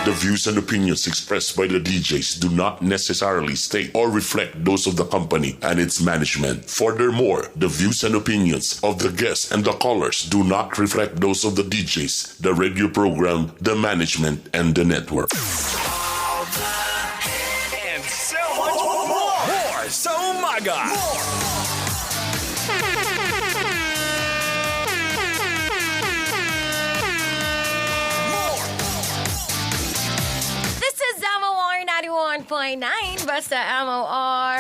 The views and opinions expressed by the DJs do not necessarily state or reflect those of the company and its management. Furthermore, the views and opinions of the guests and the callers do not reflect those of the DJs, the radio program, the management, and the network. And so much more. More sa umaga. This is MOR 91.9. Basta MOR.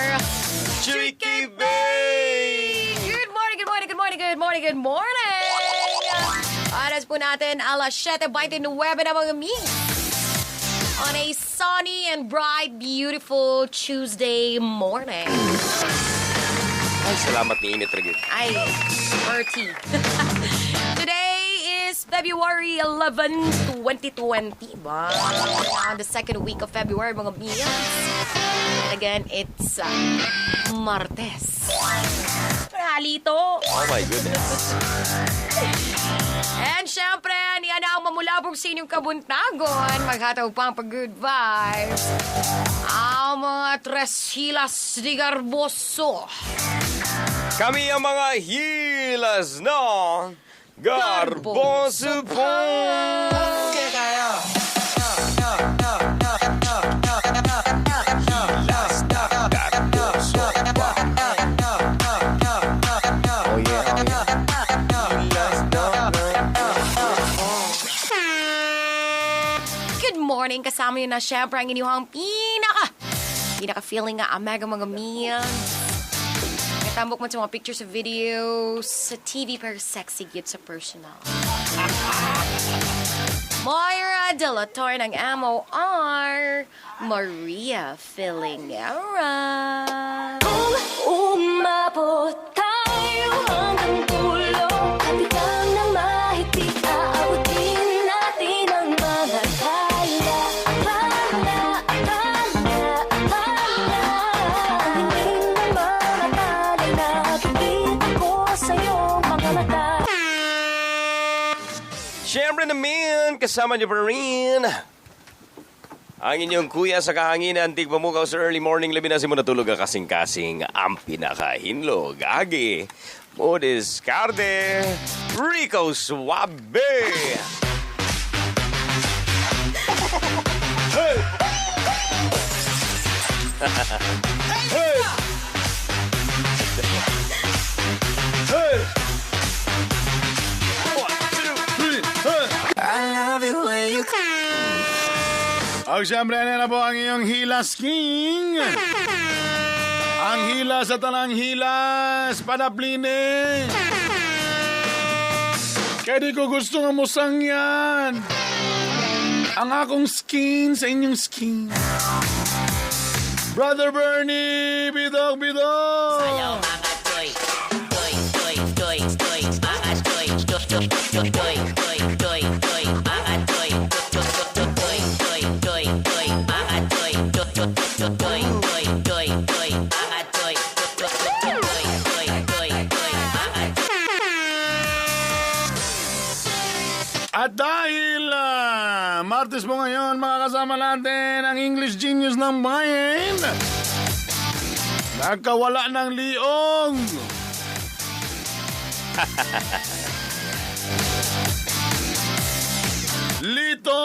Tricky Bay! Good morning, good morning, good morning, good morning, good morning! Oras po natin, alas 7:29 na, mga mi. On a sunny and bright, beautiful Tuesday morning. Ay, salamat ni Init Ragit. Ay, Bertie. Today is February 11, 2020. Ba? On the second week of February, mga meals. And again, it's Martes. Halito. Oh my goodness. And syempre, niya na ang mamulabog sa inyong kabuntagon. Maghataw pang pag-good vibes. Ang mga tres hilas ni Garboso. Kami ang mga hilas na Garboso po! Hilas na Garboso pa. Oh yeah, oh yeah. Hilas na Good morning! Kasama niyo na syempre ang inyong pinaka-feeling nga amaga, mga meals. Katambok mo sa mga pictures sa videos, sa TV, pero sexy gyud sa personal. Moira De La Torre ng MOR, Maria Filingera. Kung umabot tayo hanggang dulo, kapit lang ng mahigpit, aabutin natin ang mga tala. Tala, tala, tala. Ang hiling ng mga tala'y nakikita ko sa iyong mga mata. Siyempre naman, kasama niyo pa rin ang inyong kuya sa kahanginan, tigpamukaw sa early morning, labi na si mo natulog ka kasing-kasing, ang pinakahinlog, agi, Modiskarte, Rico Suabe! Hey! Hey! Hey! One, two, three, hey! Ang siyempre, ano na po ang iyong Hilas King. Ang hilas at ang hilas, panapline. Kaya di ko gusto nga musang yan. Ang akong skin sa inyong skin. Brother Bernie, bidok, bidok. At dahil Martes po ngayon, makakasama natin ang English genius ng bayan. Nagkawala ng liog. Lito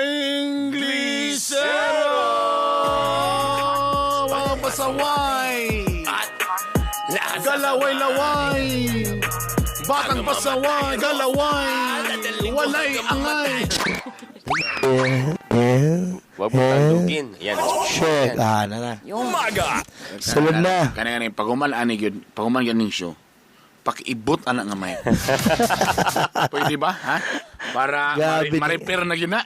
Inglesero! Mga pasaway! Galaway-laway! Batang pasaway, galaway! Walay angay! Huwag mo tandugin. Yan. Shit. Ah, na na. Yung Umaga! Sulod na. Kani kani paguman ani gyud, paguman gyud ning show. Pakiibot ana nga mic. Pwede ba, ha? Para Grabe. ma-repair na gyud na.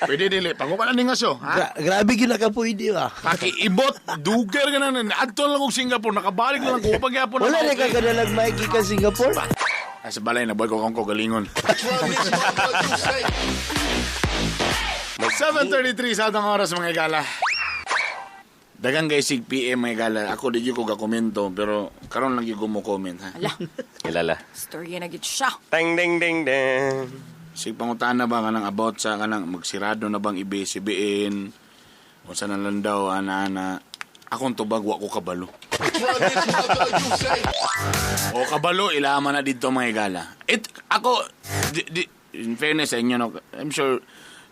Pwede dili paguman ani nga show, ha? Grabe gyud na ka pwede ba? Pakiibot, duger ka na. Adto lang kog Singapore, nakabalik na lang ko pagyapon. Wala na ka kadalag mic ka Singapore? Ay, sa balay na boy ko kong kagalingon. 7:33 sa atong oras, mga igala. Dagang kay sig PM, mga igala. Ako di gyud ko gakomento pero karon lang gyud ko mo comment, ha. Ala, Kilala. storya na gyud siya. Ding, ding, ding, ding. Sig pangutana ba kanang about sa kanang magsirado na bang ABS-CBN? Unsa na lang daw ana-ana. Akong tubag wa ko kabalo. O kabalo ilama na dito mga higala. It ako di, in fairness sa inyo no, I'm sure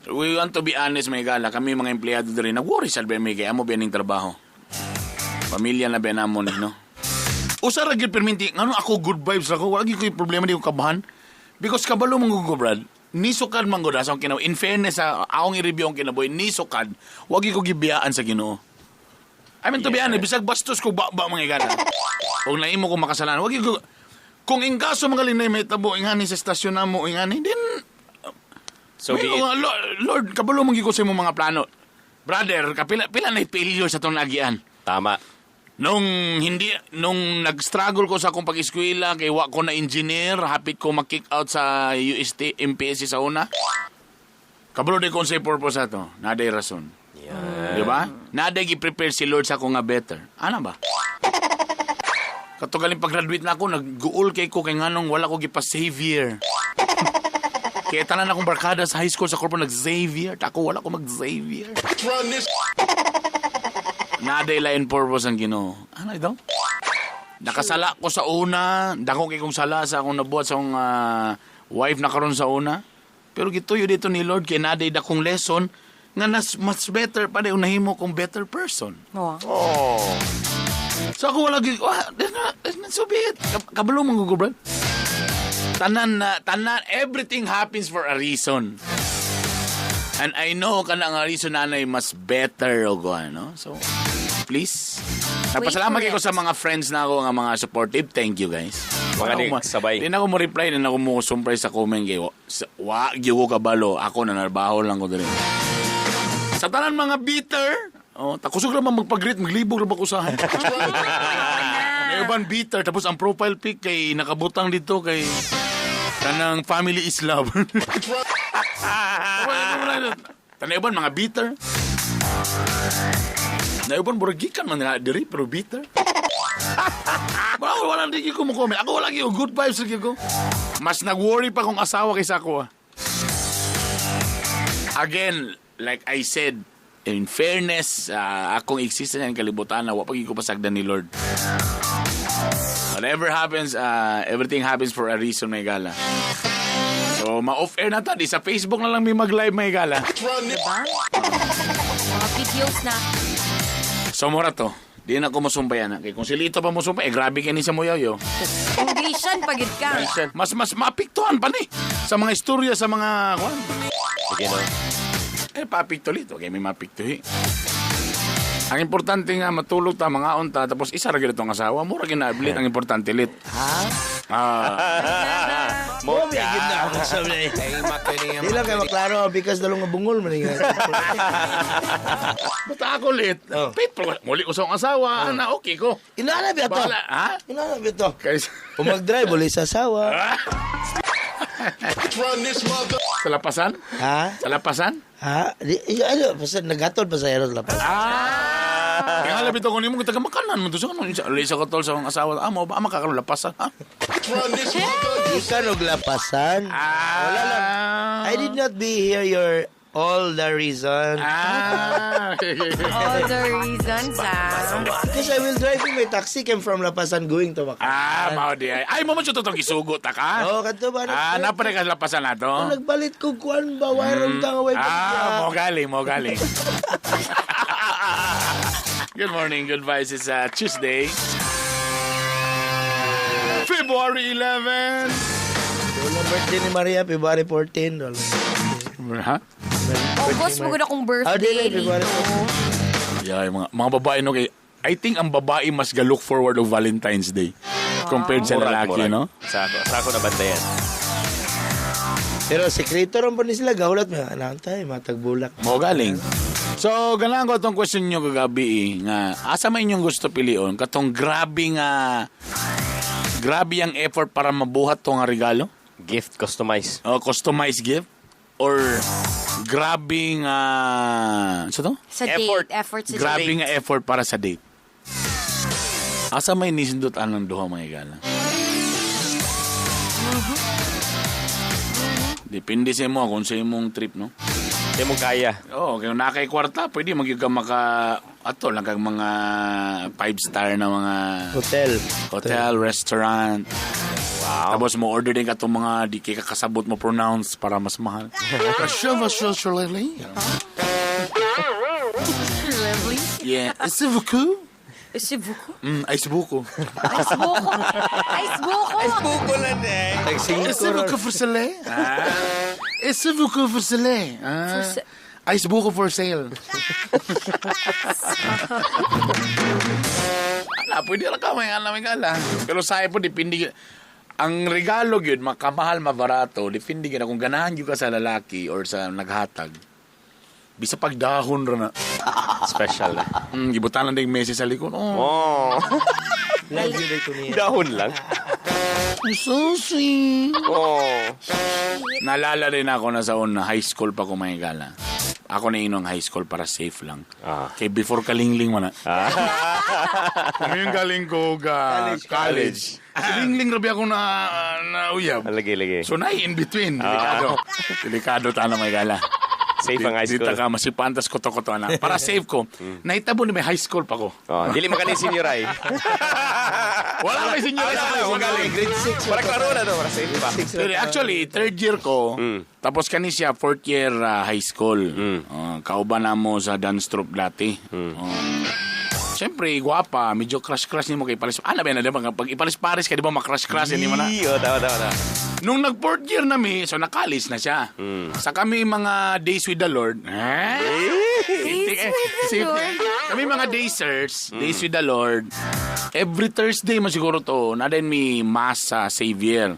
we want to be honest mga higala. Kami mga empleyado diri nag-worry sa BMI kay amo biyaning trabaho. Pamilya na biya namon no. Usa ra gyud perminti ngano ako good vibes ra ko, wala gyud ko'y problema, di ko kabahan. Because kabalo man ko, Brad. Nisukad man gud sa akong kinabuhi. In fairness sa akong i-review ang kinabuhi, nisukad, wag gyud ko gibiyaan sa Ginoo. I mean, to be honest, bisag bastos ko ba mga higala. Kung naimo ko makasalanan, wag gyud ko. Kung in kaso mga linay may tabo ingani sa estasyon namo ingani, then So be may it. mga, Lord, Lord, kabalo man gyud ko sa imong mga plano. Brother, kapila pila na failure sa tong nagian. Tama. Nung hindi nung nag-struggle ko sa akong pag-eskwela kay wa ko na engineer, hapit ko ma-kick out sa UST MPSC sa una. Kabalo di ko unsay purpose ato. Naday rason. Yeah. Di ba? Naday gi-prepare si Lord sa ako nga better. Ana ba? Kato galing pag-graduate na ako, nag-guol kay ko kay nganong wala ko gipa-Xavier. Kaya tanan akong barkada sa high school sa corpo nag-Xavier. Ako wala ko mag-Xavier. Naday lain purpose ang Ginoo. Ano ito? Nakasala ko sa una, dako kay kong sala sa akong nabuhat sa akong wife na karon sa una. Pero gituyo dito ni Lord kay naday dakong lesson nga nas mas better pa na nahimo kong better person. Wow. Oh. So ako wala gyud, ah, that's not so be it. Kabalo man gud ko, Brad. Tanan na tanan, everything happens for a reason. And I know kana nga reason nanay mas better o ano. So please. Nagpasalamat for kay ko it. sa mga friends na ako nga mga supportive. Thank you guys. Mga Wala ni- sabay. Di na ako mo reply, di na ako mo surprise sa comment kay wa gyud ko kabalo. Ako na narbaho lang ko diri. Sa tanan mga bitter, oh, takusog ra man magpag-greet, maglibog ra ba ko sa. May uban bitter tapos ang profile pic kay nakabutang dito kay kanang family is love. Tanay uban mga bitter. Na uban murag gikan man nila diri pero bitter. Wala ko wala di ko mo comment. Ako wala gyud good vibes gyud ko. Mas nag-worry pa kung asawa kaysa ako. Ah. Again, like I said, in fairness, akong existence ang kalibutan na wa pa gyud ko pasagdan ni Lord. Whatever happens, everything happens for a reason, may gala. So, ma-off air na ta. Di sa Facebook na lang may mag-live, may gala. Diba? Mga videos na. So, mura to. Di na ko musumpay, anak. Kay kung si Lito pa musumpay, eh, grabe kay ni sa muyaw, yo. Englishan pagid ka. Mas mas maapektuhan pa ni sa mga istorya, sa mga kuwan. Sige, no? Eh, paapekto lito. Okay, may maapektuhi. Ang importante nga matulog ta, mga unta, tapos isa ra gyud itong asawa, mura ginablit ang importante lit. Ha? Ah, Mo may gid na ako sa ni. Di lang kay maklaro because dalong nga bungol man nga. Basta ako lit. Oh. People, muli ko sa akong asawa, ana okay ko. Inana ba to? Bahala, ha? Inana ba to? Kaysa Kung mag-drive uli sa asawa. sa lapasan? Ha? Sa lapasan? Ha? Di, ano, basta naghatod pa sa eros lapas. Ah! Kaya nga labit ako nimo taga makanan mo to sa ano isa ko tol sa akong asawa. Ah, mo ba makakaroon lapasan? Ha? Ikan og lapasan. Ah. Wala lang. I did not be here your all the reason. Ah. All the reasons, ah. Because I will drive in my taxi came from Lapasan going to Makanan. Ah, mao di ay. Ay, mo man siya totoong gisugot ta ka. Oo, kadto ba? Ah, napare ka sa lapasan na to. Oh, nagbalit ko kuan ba wairon ka nga way Ah, mo galing, mo galing. Good morning, good vibes. It's Tuesday, February 11. Wala birthday ni Maria, February 14. Wala. Ha? August mo gud akong Ah, di birthday. lang, February Lito. Yeah, yung mga babae no kay I think ang babae mas ga look forward of Valentine's Day compared sa Murag, lalaki, murag. no? Sako na bantayan. Pero sekreto ron pa ni sila gahulat mo. Anong tayo, matagbulak. Mo galing. So, ganahan ko atong question nyo kagabi eh, nga asa man inyong gusto pilion katong grabe nga grabe ang effort para mabuhat to nga regalo? Gift customized. O customized gift or grabe nga sa to? Sa Effort. date. Effort sa Grabe date. nga effort para sa date. Asa may nisindot anong duha mga igala? Depende sa imo kung sa imong trip, no? Di mo kaya. Oo, kaya na kay kwarta, pwede magyud ka maka ato lang kag mga five star na mga Hotel. hotel, restaurant. Wow. Tapos mo order din ka itong mga di kay kakasabot mo pronounce para mas mahal. Lovely. Yeah, it's a buko. Ice buko. Ice buko. Ice buko. Ice buko. Buko lang eh. It's a buko for sale. It's a buko for sale. For Ice buko for sale. Ala, pwede ra ka may alam may gala. Pero sa po depende ang regalo gyud makamahal mabarato, depende gyud na kung ganahan gyud ka sa lalaki or sa naghatag. Bisa pagdahon ra na. Special na. Gibutan lang din message sa likod. Oh, Oh. Love you like niya. Dahon lang. so sweet. Oh. Naalala rin ako na sa una, high school pa ko may gala. Ako na inong high school para safe lang. Ah. Kay before kalingling mo na. Ngayon galing ko ga College. college. Si Lingling rabi ako na na uyab. Lagi, lagi. So na in between. Delikado. Delikado ta na may gala. Safe ang high Di school. ta ka masipantas ko to ko to na. Para safe ko. Nahitabo na may high school pa ko. Oh, dili makani senior ay. Wala may senior. Wala, wala, wala. Grade 6. Para klaro na to, para safe pa. Pero actually, third year ko, tapos kani siya fourth year high school. Kauban na mo sa dance troupe dati. Siyempre, gwapa, medyo crush-crush nimo kay pares. Ano ba yan, di ba? Pag ipares-pares ka, di ba makrush-crush hindi mo na? Oo, tama, tama, tama. Nung nag-fourth year na mi, so nakalis na siya. Sa kami mga days with the Lord, eh? Days with the Lord. Kami mga daysers, days with the Lord, every Thursday man siguro to, na din mi mass sa Xavier.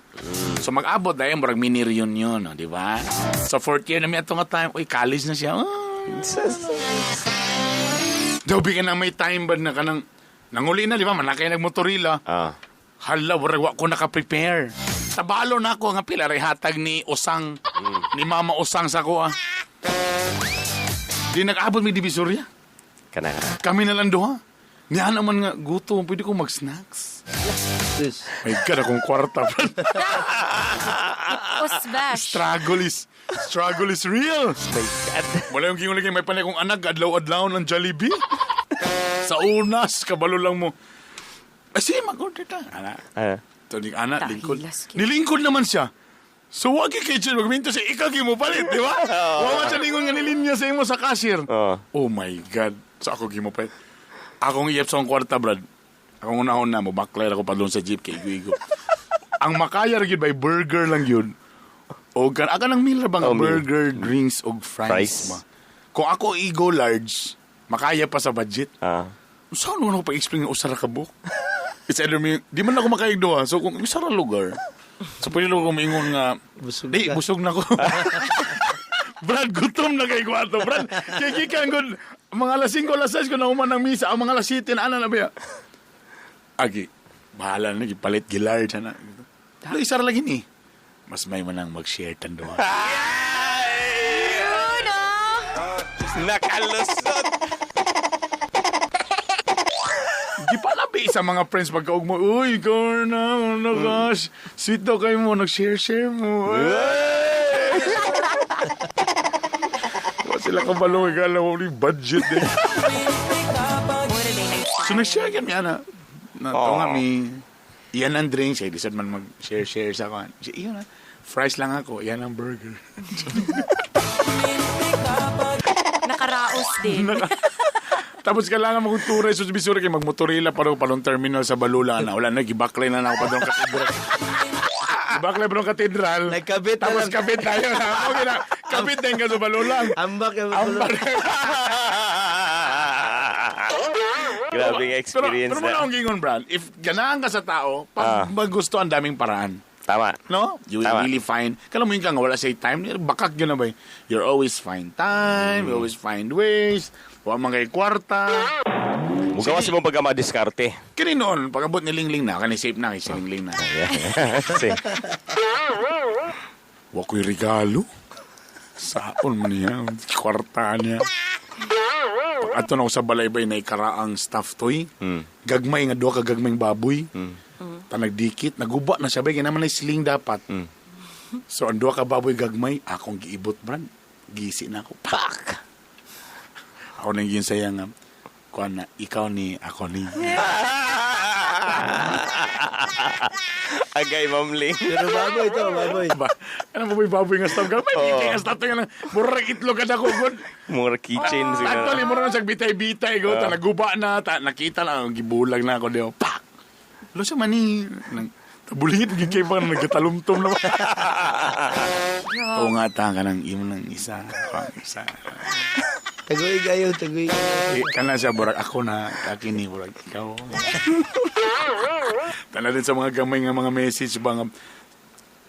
So mag-abot dahil murag mini reunion, no, di ba? So fourth year na mi ato nga time, uy, college na siya. Ah. Daw ka na may time ba na kanang nanguli na, di ba? Manakay nagmotorila. Ah. Hala, warag wa ko naka-prepare. Tabalo na ako nga pila ray hatag ni Osang, ni Mama Osang sa ko ah. Di nag-abot mi Divisoria. Kana, kana. Kami na lang duha. Niya naman nga, gutom, pwede ko mag-snacks. Sus. My God, akong kwarta. Brad. Usbash. Struggle is real. My God. Wala yung ginguligay, may panay kong anak, adlaw-adlaw ng Jollibee. Sa unas, kabalo lang mo. Ay, sige, mag-order ta. Ana, Ah. to ni ana, lingkod. Tahilas, kid. Nilingkod naman siya. So, wag kay kitchen, magminto siya, ikaw mo palit, di ba? Wa man siya lingon nga nilinya sa imo sa cashier. Oo. Oh my God. So, ako gimo palit. Akong iyap sa akong kwarta, Brad. Akong unahon na, mobaklay ako pa doon sa jeep kay Igo-Igo. Ang makaya ra gyud by burger lang yun. O gan aga ng meal ra bang Oh, meal. burger, drinks og fries. Fries. Ba? Kung ako igo large, makaya pa sa budget. Ah. Saan mo ako pag-explain nga usa ra ka buok? It's either me, di man ako makaig duha. So kung usa ra lugar. So pwede lang ako maingon nga, Busog di, ka. busog na ko. Brad, gutom na kay Guato. Brad, kay gikan gud mga alas 5, alas 6 ko na human ng misa, ang mga alas 7 na ana na ba? Agi, bahala na, gipalit gilarge ana. Pero isa ra lagi ni. Mas may manang mag-share tan duha. Yun, ah. Nakalusot. Gipalabi sa mga friends pagkaug mo, uy, ikaw na, oh no gosh. Sweet daw kayo mo, nag-share-share mo. Wa sila kabalo, ikaw ni budget eh. Mura din next So nag-share kami, ana. Na, to nga mi, iyan ang drinks, eh, di sad man mag-share-share sa kan. Siya, iyan na. Fries lang ako, iyan ang burger. Nakaraos din. Tapos kailangan mo kung ture sa Bisura kay magmotorila pa raw palong terminal sa Balula na. Wala na, gibaklay na na ako pa doon katedral. Gibaklay pa doon katedral. Nagkabit na Tapos lang. kabit tayo na. Okay na. Kabit din ka sa Balula. Ambak yung Ambak. Grabe nga experience Pero, pero mo na na. akong gingon, Brad. If ganahan ka sa tao, pag magusto ang daming paraan. Tama. No? You will Tama. really find, kala mo yun ka nga, wala say time, bakak yun na ba eh. You're always find time, you always find ways, wala man kay kwarta. Mugawa si mong pagka madiskarte. Kini noon, pag-abot ni Lingling na, kani safe na, kay si Lingling na. Kasi, Wa ko'y regalo. Saon man niya, kwarta niya. Pag ato na ako sa balaybay na ikaraang staff toy, gagmay nga duha ka gagmayng baboy. Ta nagdikit, naguba na siya bay, kaya naman na sling dapat. So ang duha ka baboy gagmay, akong giibot, Brad. Gisi na ako. Pak! Ako nang ginsaya nga, kuan na, ikaw ni, ako ni. Agay, Ma'am Ling. Pero baboy to, baboy. Ba, ano baboy baboy nga staff gamay, Oo. bitay nga staff nga lang. Murag itlog ka na ko gud. Mura keychain siguro. Actually, murag na siyang bitay-bitay go, ta naguba na, ta nakita na gibulag na ako diyo. Pak. Lo siya mani nang tabulit gid kay pa nagkatalumtom na. Oo nga ta ka nang imo nang isa, pang isa. Tagoy kayo, tagoy. Eh, kana siya burag ako na kini burag ikaw. Tana din sa mga gamay nga mga message ba nga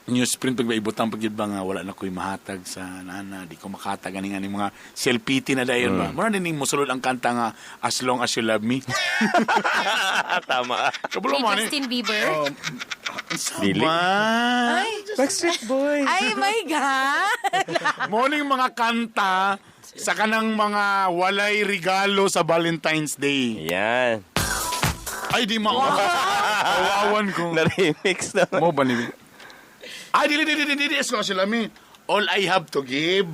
newsprint pag ibutang pag yun ba nga wala na ko'y mahatag sa nana di ko makatag ani nga ni mga self-pity na dayon ba mura din ning mosulod ang kanta nga "As Long As You Love Me." Tama. Kabulo Kay man eh. Justin Bieber. Dili. Sama. Ay, Backstreet Boys. ay my God! Morning mga kanta sa kanang mga walay regalo sa Valentine's Day. Yan. Ay, di ma. Kawawan ko. Na-remix naman. Mo ba ni? Ay, dili, dili, dili, dili. As long as you love me. All I have to give.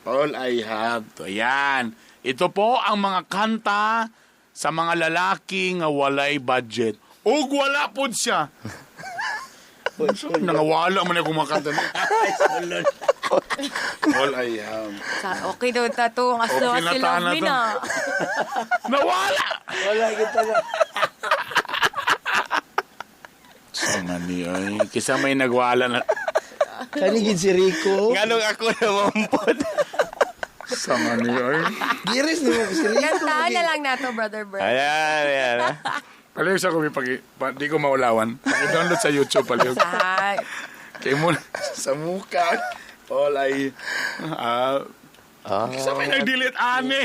All I have to. Ayan. Ito po ang mga kanta sa mga lalaki nga walay budget. Ug wala po siya. Nangawala man ako mga kanta. All I have. Okay daw tato. Ang as long Okay as na you love tana me to. na. Nawala! Wala kita na. So, mani, ay. Kisa may nagwala na. Kanigin si Rico. Nganong ako na mampod. Sa mani, ay. Giris ni mo si Rico. Kantahan na lang nato, Brother Bert. Ayan, ayan. Palihog sa ko, pag, di ko maulawan. Pag-download sa YouTube, palihog. Sa, Kay mo sa muka. All I... Ah, sa may nag-delete, ani.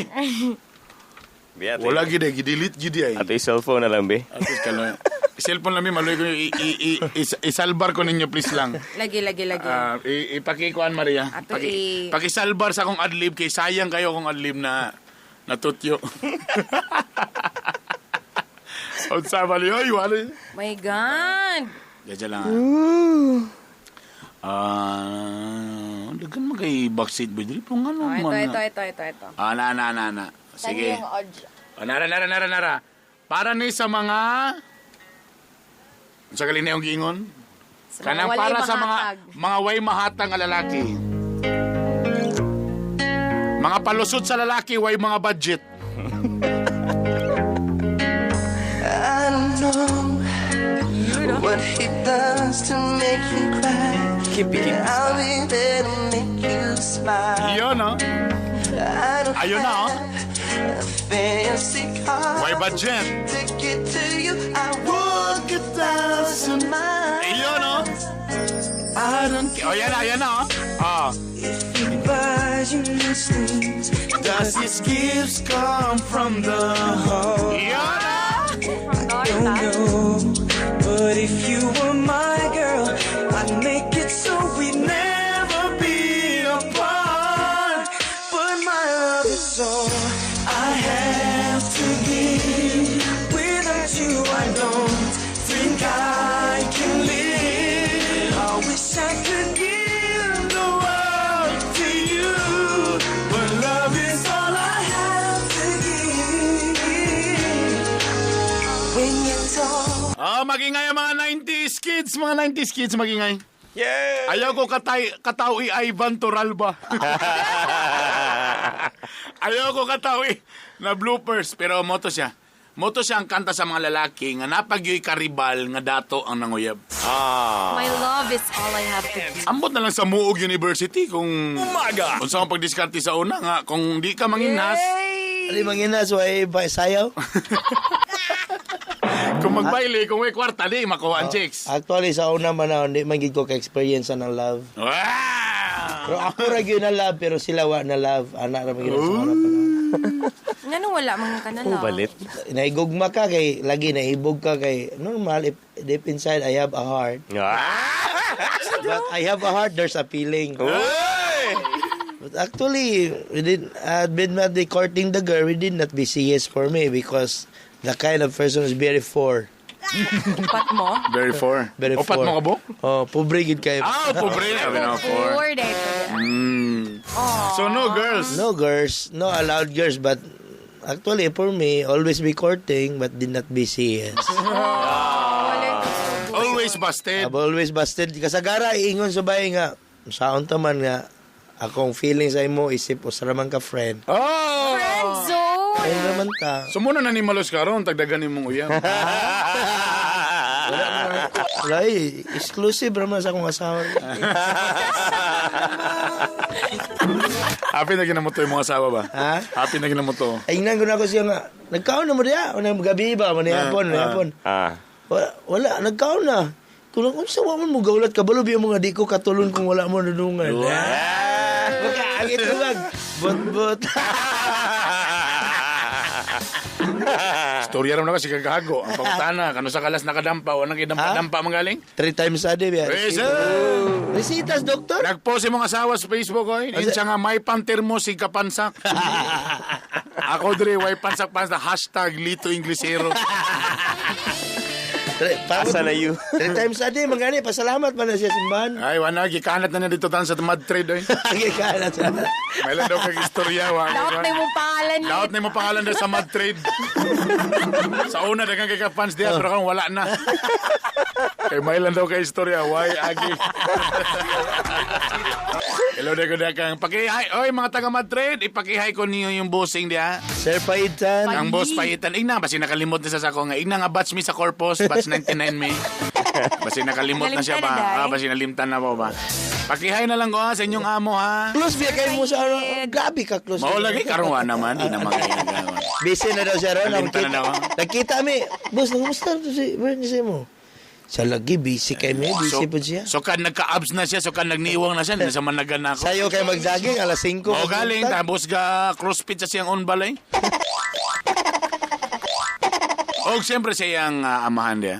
Bi, ate. Wala gid ay, gi-delete gid ay. Ate, cellphone na lang, be. Atos kaloy. Cellphone lang mi maloy ko isalbar ko ninyo please lang. Lagi, lagi, lagi. Ah, ipakikuan Maria. Ato Paki, pakisalbar sa akong adlib kay sayang kayo akong adlib na natutyo. Unsa ba oy wala. My God! Diyan lang. Ah, daghan man kay backseat boy diri po ngano Oh, ito, man. ito, ito, ito, ito. Ah, na na na na. Saan Sige. yung audio? Oh, nara nara nara nara. Para ni sa mga Unsa gali na yung giingon? Sa mga Kanang walay para sa mga mahatag. mga way mahatang nga lalaki. Mga palusot sa lalaki way mga budget. I don't know what he does to make you cry. Keep, keep. I'll be there to make you smile. Iyon, no? I don't Ayun na, oh. have a fancy car Way budget. to get to you. I walk 1,000 miles. Iyon, no? I don't care. Oh, yan na, yan na, oh. Ah. Buys you nice things. Does his gifts come from the heart? Iyon, ah. From Dorita. But if you were my girl, I'd make it so we'd never be apart. But my love is all I have to give. Without you, I don't think I can live. I wish I could give the world to you. But love is all I have to give. When you talk. Ah, magingay ang mga 90s kids, mga 90s kids magingay. Yeah! Ayaw ko katay katawi Ivan Toralba. Ayaw ko katawi na bloopers pero moto siya. Moto siya ang kanta sa mga lalaki nga napagyoy karibal nga dato ang nanguyab. Ah. My love is all I have to give. Ambot na lang sa Muog University kung umaga. Unsa ang pagdiskarte sa una nga kung di ka manginhas, Ali manginas way ba sayaw? kung magbaile, kung may kwarta di makuha ang chicks. Actually sa una man na hindi man gid ko ka-experience ng love. Wow! Pero ako ra gyud na love pero sila wa na love. Ana ra man gyud sa una pa na. Ngano wala man ka na Oh, lang? balit. Naigugma ka kay lagi naibog ka kay normal if deep inside I have a heart. Ah! But I have a heart, there's a feeling. Uy! But actually, we did been not be courting the girl, we did not be serious for me because the kind of person is very poor. Upat mo? Very four. Very Upat four. mo ka bo? Oh, pobre gid kayo. Ah, pobre. Sabi na, four. Four day. So no girls. No girls, no allowed girls, but actually for me, always be courting but did not be serious. Always busted. I've always busted. Kasagara, ingon subay nga, saon ta man nga, akong feeling sa imo, isip usra man ka friend. Oh! Friend zone. Ayun naman ta. So muna na ni Malos karon, tagdagan nimong uyab. Wala eh, exclusive raman sa akong asawa. Happy na ginamoto yung mga asawa ba? Ha? Happy na ginamoto. Ay, ingnan ko na ako siya nga, nagkaon na mo diya, unang gabi ba, manihapon, manihapon. Ah. Wala, wala, nagkaon na. Kung unsa wa man mo gaulat kabalo biya mga di ko katulon kung wala mo nunungan. Ah, Makaangit tubag. But but. Storya raman na kasi kagago. Ang pangutana, kano sa kalas nakadampa, walang kidampa-dampa magaling. Three times a day biya. Eh, sir! Resitas, doktor. Nagpost yung mga asawa sa Facebook, oy. Insa nga, may panter mo si kapansak. Ako dre, way pansak-pansak, hashtag Lito Inglesero. Asa na you? Three times a day, magani. Pasalamat pa na siya simbahan. Ay, wala, gikanat na niya dito tan sa mad trade, oy. Gikanat siya. May lang daw kag istorya, wa. Daot na yung pangalan niya. Daot na yung pangalan daw sa mad trade. Sa una, daghang kay ka-fans diya, pero kung wala na. Kay may lang daw kay istorya, why, agi. Hello, dago kang Pakihay, oy, mga taga mad trade, ipakihay ko niyo yung bossing diya. Sir Paitan. Ang boss Paitan, igna, basi nakalimot na sa sako nga. Igna nga batch mi sa corpus, batch 99 mi. Basi nakalimot na siya ba? Nalimtan na, day. Ah, basi nalimtan na ba ba? Pakihay na lang ko ha, sa inyong amo ha. Close biya kayo mo sa ano. Grabe ka close. Mao lagi karon wa naman, di naman kayo nagawa. Busy na daw siya ron. Nalimtan na daw. Nakita mi. Boss, kumusta to si Bernie sa mo? Sa lagi, busy kay mi. Busy po siya. So kan nagka-abs na siya, so kan nagniwang na siya, nasa managan na ako. Sayo kay magdaging, alas 5. Mao galing, tapos ga crossfit sa siyang on balay. Og siyempre sa iyang amahan diya.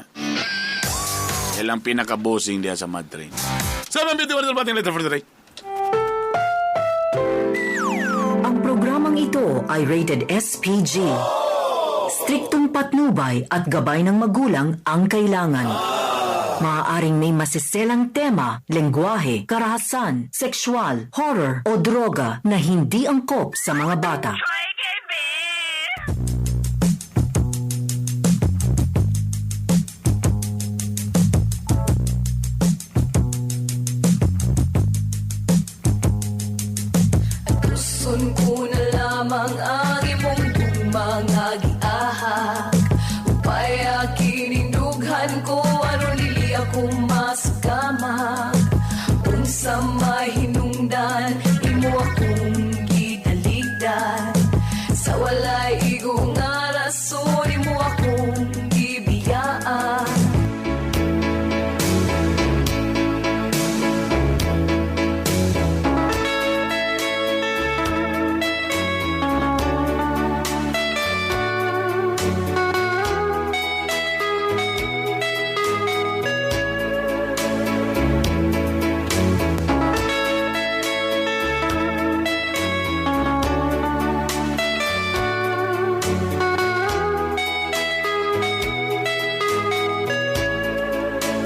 Ilang pinaka-bossing diya sa Madrid. Sa mga beauty world bating letter for today. Ang programang ito ay rated SPG. Striktong patnubay at gabay ng magulang ang kailangan. Maaaring may masiselang tema, lengguwahe, karahasan, sexual, horror o droga na hindi angkop sa mga bata. Tuson ko na lamang ang imong gugmang agiahak. Upay akinindughan ko aron dili ako masukamak. Unsa may hinungdan imo akong gitaligdan. Sa walay igo nga rason imo akong gibiyaan.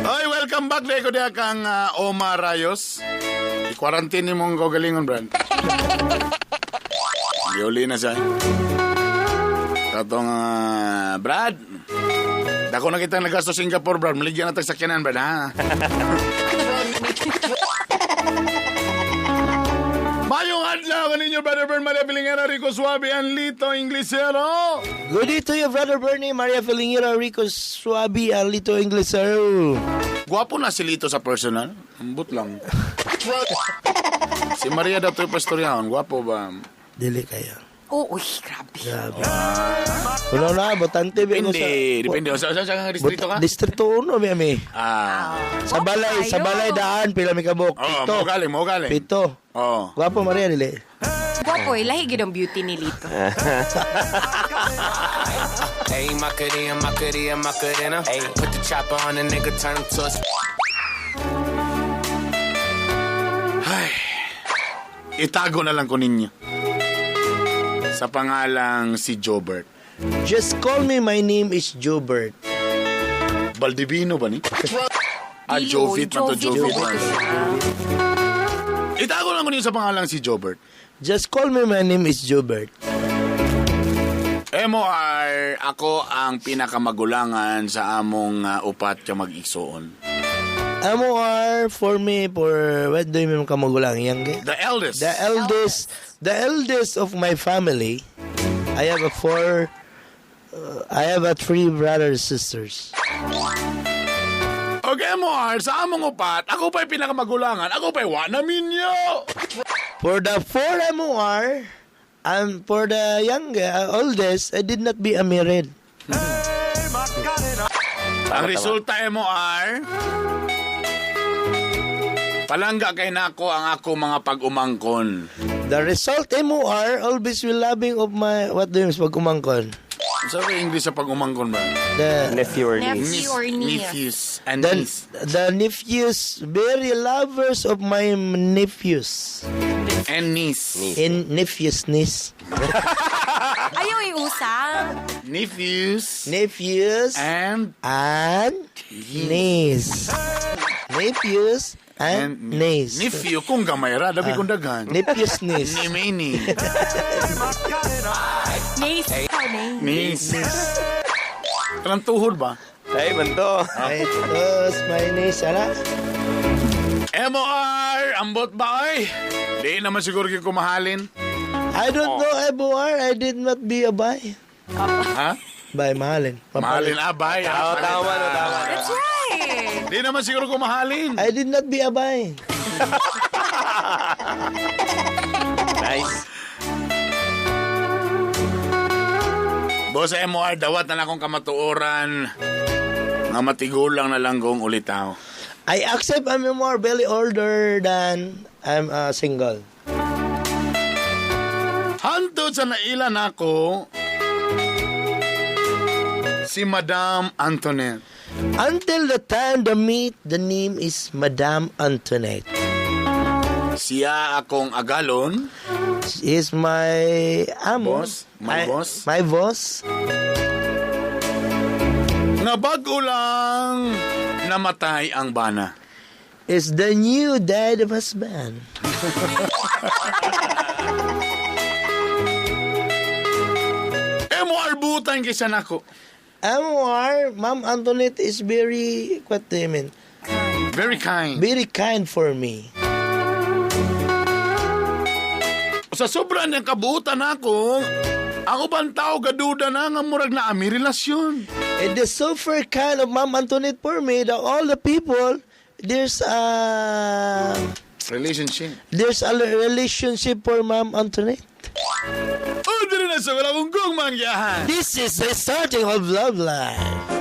Oy, welcome back dahil ko diya kang Omar Rayos. I-quarantine ni mong kagalingon, Brad. Giuli na siya. Katong, Brad, dako na kita nagasto Singapore, Brad. Maligyan na tag sakyanan, Brad, ha? Mayong adlaw ninyo, Brother Bern Maria Pilingera, Rico Suave, Anlito, Inglesero. Good day to you, Brother Bernie, Maria Felingera, Rico Suabi, Alito Inglesero. Gwapo na si Lito sa personal. Ambot lang. Si Maria daw to'y pastoryahon. Gwapo ba? Dili kaya. Oh, uy, grabe. Grabe. Wala na, botante biya ko sa... Depende. Depende. Sa sa distrito ka? Distrito 1, biya mi. Ah. Sa balay, sa balay daan, pila mi kabok. Oo, Pito. mo galing, mo galing. Pito. Oo. Gwapo Maria, dili. Gwapo eh, lahi gid ang beauty ni Lito. Hey, Macarena, Macarena, Macarena. Hey, put the chopper on the nigga, turn him to a Ay. Itago na lang ko ninyo. Sa pangalang si Jobert. Just call me, my name is Jobert. Baldivino ba ni? Ah, Dili, Jovit oy, man to, Jovit, Jovit. Jovit. Itago lang ko niyo sa pangalang si Jobert. Just call me, my name is Jobert. MOR, ako ang pinakamagulangan sa among upat ka mag-igsoon. MOR for me, for, what do you mean kamagulang? Yang, The eldest. The eldest of my family. I have a four, I have a three brothers sisters. Okay, MOR, sa among upat, ako pa'y pinakamagulangan, ako pa'y wa na minyo. For the four MOR, and for the younger, oldest, I did not be a married. Ang resulta, MOR, palangga kay nako ang ako mga pag-umangkon. The result, MOR, always will loving of my, what do you mean, pag-umangkon? Sa English sa pag-umangkon ba? The, Nephew or niece. Nephew or niece. Nephews and the, niece. the nephews, very lovers of my nephews. And niece. In nephews, niece. Ayaw iusang. Nephews. Nephews. And niece. Nephews and niece. Nephew, kung gamay ra, dabi kung daghan. Nephews, niece. Ni many. Niece. Niece. Kanang tuhod ba? Ay, manto. Ay, tos, my niece, ala. MOR, ambot ba ay? Di naman siguro kayo kumahalin. I don't know, MOR. I did not be a bi. Ha? Bi, mahalin. Mahalin, ah, bay. Tama, tama, no, tama. That's right. Di naman siguro kumahalin. I did not be a bi. Nice. Boss MOR, dawat na lang akong kamatuoran. Nga matigulang na lang kong ulitaw. I accept I'm more belly older than I'm single. Hantod sa nailan ako, si Madam Antoinette. Until the time the meet, the name is Madame Antoinette. Siya akong agalon. Is my amo. Boss? My boss? My boss. Nga bago lang namatay ang bana. Is the new dad of husband. MOR butan kaysa nako. MOR, Ma'am Antoinette is very, what do you mean? Very kind. Very kind for me. Sa sobra niyang kabutan ako, ang ubang tao gaduda na nga murag na ami relasyon. And the super kind of Ma'am Antoinette for me, that all the people, there's a relationship. There's a relationship for Ma'am Antoinette. Oh, diri na sa wala kong mangyahan. This is the starting of love life.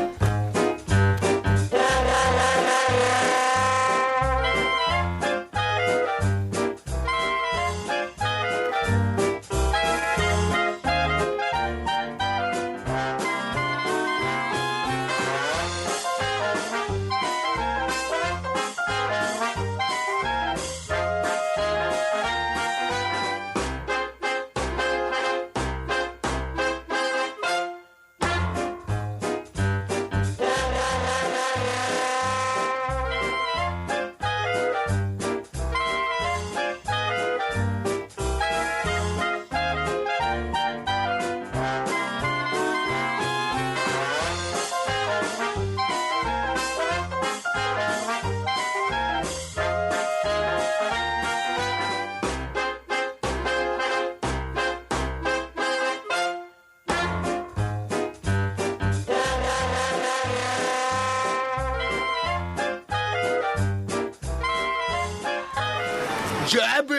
Jabber!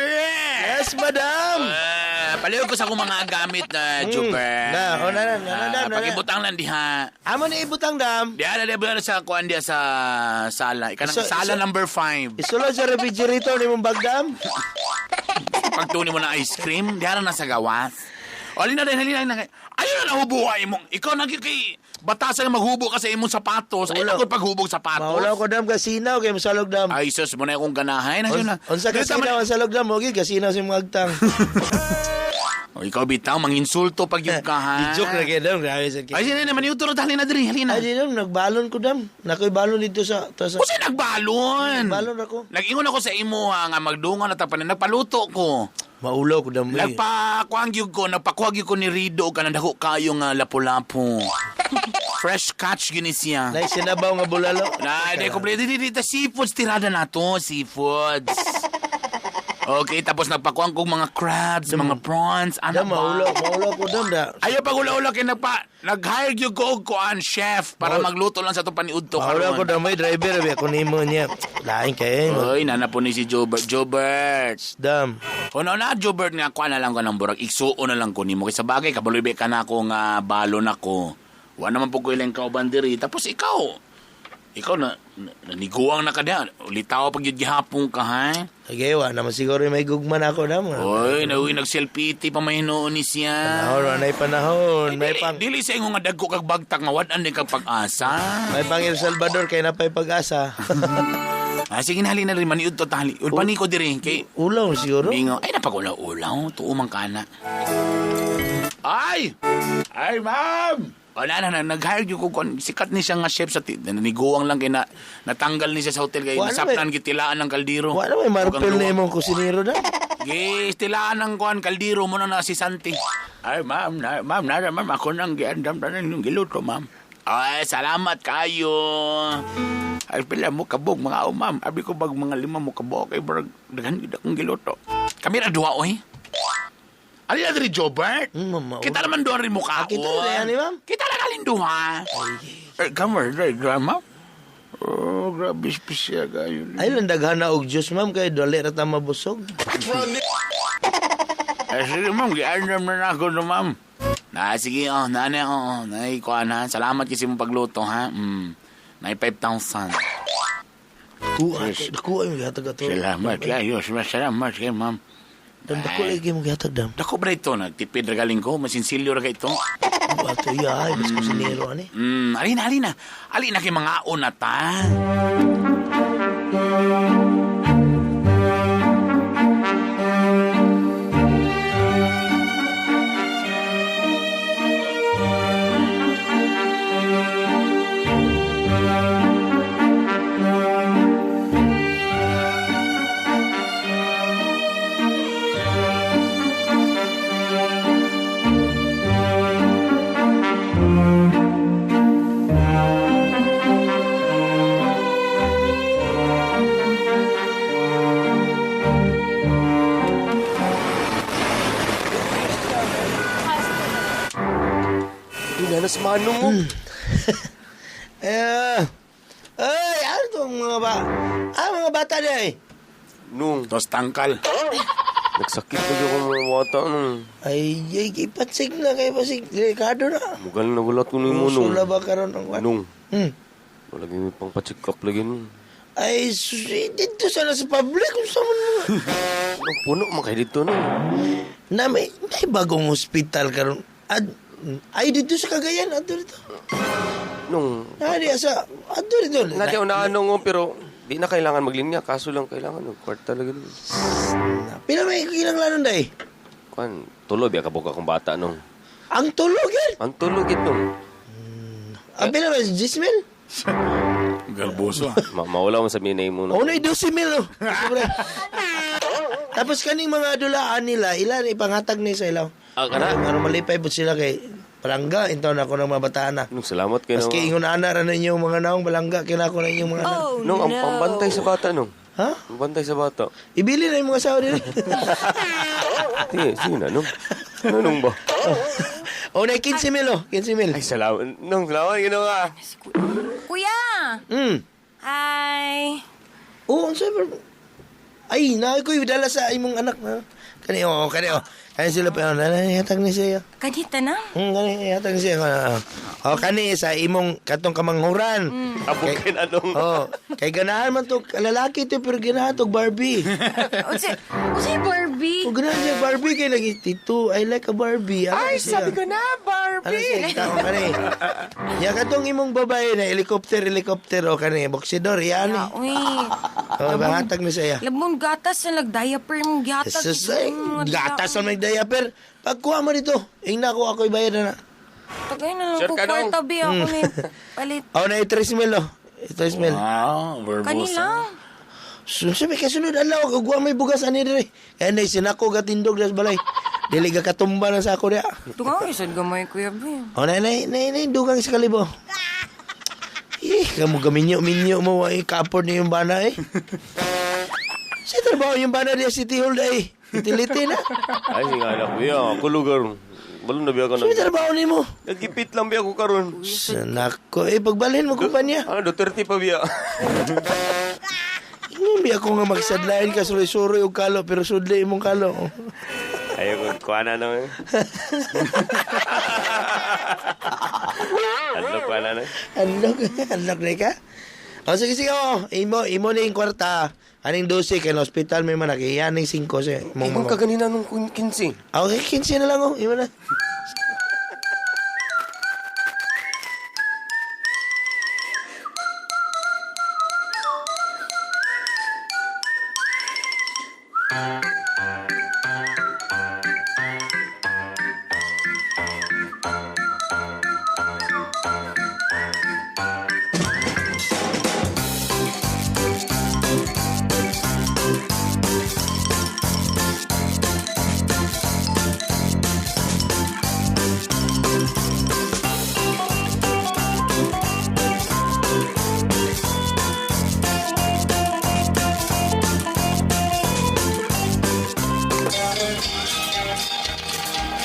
Yes, madam! Paliw ko sa akong mga gamit na, Jubber. Na, oh, na, na, na, na, na, na. Pagibutang lang diha. Amo na ibutang, dam. Diha na, diha na sa kuan diha sa sala. Ika ng sala number 5. Isulod sa refrigerator ni mong bagdam. Pagtuni mo na ice cream, diha na nasa gawas. O, halina din, halina, halina. Ayun na nahubo ay mong. Ikaw na kay batasan nga maghubo ka sa imong sapatos. Ay, ako paghubog sapatos. Maulaw ko dam kasinaw kay masalog dam. Ay, sus mo na akong ganahay. Unsa kasinaw ang salog dam, okay, kasinaw sa imong agtang. O, ikaw bitaw, manginsulto pag yun ka, ha? Di-joke na kayo, dam. Grabe sa Ay, sino naman yung turo, halina diri, halina. Ay, di, dam. Nagbalon ko, dam. Nakoy balon dito sa... To, sa Kasi nagbalon. Nagbalon ako. Nag-ingon ako sa imo ha, nga magdungan na tapanin. Nagpaluto ko. Maulaw ko, dam. eh. Nagpakuang gyud ko, nagpakuha gyud ko ni Rido kanang dako kayo nga lapu-lapu. Fresh catch gyud ni siya. Nay, sinabaw nga bulalo. Na, di ko di di di seafoods tirada na to, seafoods. Okay, tapos nagpakuang kong mga crabs, mga prawns, ano Dam, ba? maulaw. Maulaw ko, dam. Da. Ayaw pag ula-ula kay nag-hire gyud ko og kuan chef para magluto lang sa itong paniudto Maulaw ko, karon. dam. May driver. Abi, ako nimo niya. Lain kayo. Oy, nana po ni si Jobert. Jobert. Dam. O na na, Jobert nga kuan na lang ko ng burag. Igsuo na lang ko nimo kay sa bagay kabaloy ka na ako nga balon ako. Wa naman po ko ilang kauban diri. Tapos ikaw, ikaw na, naniguang na ka diha. Ulitaw pag yun gihapon ka ha. Okay, wa naman siguro may gugma na ako, dam. Oy, nauwi nag-selfie pa may hinuon ni siya. Panahon, anay panahon. May Dili, pang... dili sa ingon nga dagko kag bagtak nga wad-an din kag pag-asa. May pang El Salvador kay napay pag-asa. Ah, sige na halina rin maniud to tali. Ulpani ko diri kay Ulaw siguro. Mingo. Ay, napag-ulaw-ulaw. Tuo man ka na. Ay! Ay, ma'am! Wala na, na nag-hire yung ko. Sikat ni siya nga chef sa naniguang lang kay na, natanggal ni siya sa hotel kay Wala nasapnan gitilaan ng kaldero. Wala may marpel na imong kusinero na. Yes, tilaan ng kuan kaldero mo na na si Santi. Ay, ma'am, na, ma'am, na, ma'am, ako nang giandam na yung giluto, ma'am. Ay, salamat kayo. Ay, pila mo kabog, mga o, ma'am. Abi ko bag mga lima mo kabog, kay barag, daghan gid akong giluto. Kami ra duha, oy. Ali na diri, Jobert. Mama, Kita naman duha rin mukha Ah, kita na yan, ma'am. Kita na kalin duha. Eh, kamer, dahil, ma'am. Oh, grabe, espesyal kayo. Ay lang daghan na og juice ma'am kay dali ra ta mabusog. Eh, sige, ma'am. Giandam na na ako no, ma'am. Na, sige, oh. Nani, oh. Nay, kuha na. Salamat kasi mong pagluto, ha? Nay, 5,000. Kuha, dako ay gihatag ato. Salamat kayo. Salamat kayo, ma'am. Dam dako lagi mo gihatag dam. Dako ba ito? Nagtipid ra galing ko. Masinsilyo ra ito. Ato ya ay mas kusinero ani. Alina, alina. Alina kay mga una ta. Doon na sa manong mo. Eh, ay, ano tong mga ba? Ah, mga bata di ay. Nung, Tos tangkal. nagsakit na ako mga bata nung. Ay, ay, ipatsig na kay pasig. Delikado na. Mugal na wala ko ni mo nung. Sula ba karon ang kwan? Nung, wala may pang pa-check up lagi nung. Ay, sus, eh, dito sana sa public. Kung sa man mga. Nung puno man kayo dito nung. Na may bagong hospital karon. Ad, ay, dito sa Cagayan. Adto dito. Nung, Na, di asa. Adto dito. Nadia unaan nung oh, pero di na kailangan maglinya. Kaso lang kailangan ng kwarta lagi nung. Pila may kinanglanon day. Kuan, tulo biya kabog akong bata nung. Ang tulog yan. Ang tulo gid nung. Ang pila may 10 mil? Galboso. Maula mo sabihin na mo Oo na, 12 mil. Oh. Sobra. Tapos kaning mga dulaan nila, ilan ipangatag ni sa ilaw. Ah, kana? Ano malipay po sila kay palangga, intaw na ako ng mga bataan na. Nung salamat kayo Maski nung. ingon ana ra ninyo mga naong balangga kinako na inyong mga anak. Oh, Nung, ang, no. ang bantay sa bata nung. Ha? Ang bantay sa bata. Ibili na yung mga asawa nila. Sige, sige na nung. Ano nung ba? O na 15 mil oh, 15 mil. Ay, salamat. Nung, salamat. Gino ka. Kuya! Hi! Oo, ang sabi. Ay, na ko dala sa imong anak na. Kani oh, kani oh. Kani sila pa na hatag ni siya. Kanita na? Kani hatag ni siya. Oh, kani sa imong katong kamanghuran. Abukin anong. Oh, kay ganahan man to lalaki to pero ganahan to Barbie. Unsa Barbie? O ganahan siya Barbie kay lagi tito, I like a Barbie. Ano Ay, siya? sabi ko na, Ano Barbie. siya tao kani? Ya katong imong babae na helicopter helicopter o kani boksidor yan. Uy, Oh, bahatag na siya. Labon gatas sa nag-diaper mong gihatag. Jesus, ay, gatas ang nagdiaper. Pagkuha mo dito, ingna ko ako ibayad na na. Tagay na lang Sir ko Kanong. kwarta bi ako ni palit. Oh, na 3 mil oh. 3 mil. Wow, verbose. Kanila. So, sabi kasunod adlaw ug wa may bugas ani dire. Kaya na sinako gatindog das balay. Dili ka katumba na sa ako diya. Tunga isad gamay kuya bi. O na na na na dugang sa kalibo. Eh, kamo gaminyo minyo mo ay kapod ni yung bana eh. Sa trabaho yung bana diya City Hall ay. Utility na. Ay, sige anak kuya. Ako lugar. Balon na biya ka Sa na. trabaho nimo. Nagipit lang biya ko karon. Nako, eh pagbalhin mo kumpanya. Ano, Duterte pa biya. Ingon biya ko nga magsadlain ka suroy-suroy og kalo pero sudli imong kalo. Ayaw ko, kuha na naman. Adlok, kuha na na. Unlock, unlock na ka. O sige, sige, oh. Imo, imo na yung kwarta. Aning 12 kay na hospital may manaki. Yan ning 5 sa mong Ingon mga. ka ganina nung 15. Okay, 15 na lang oh. Imo na.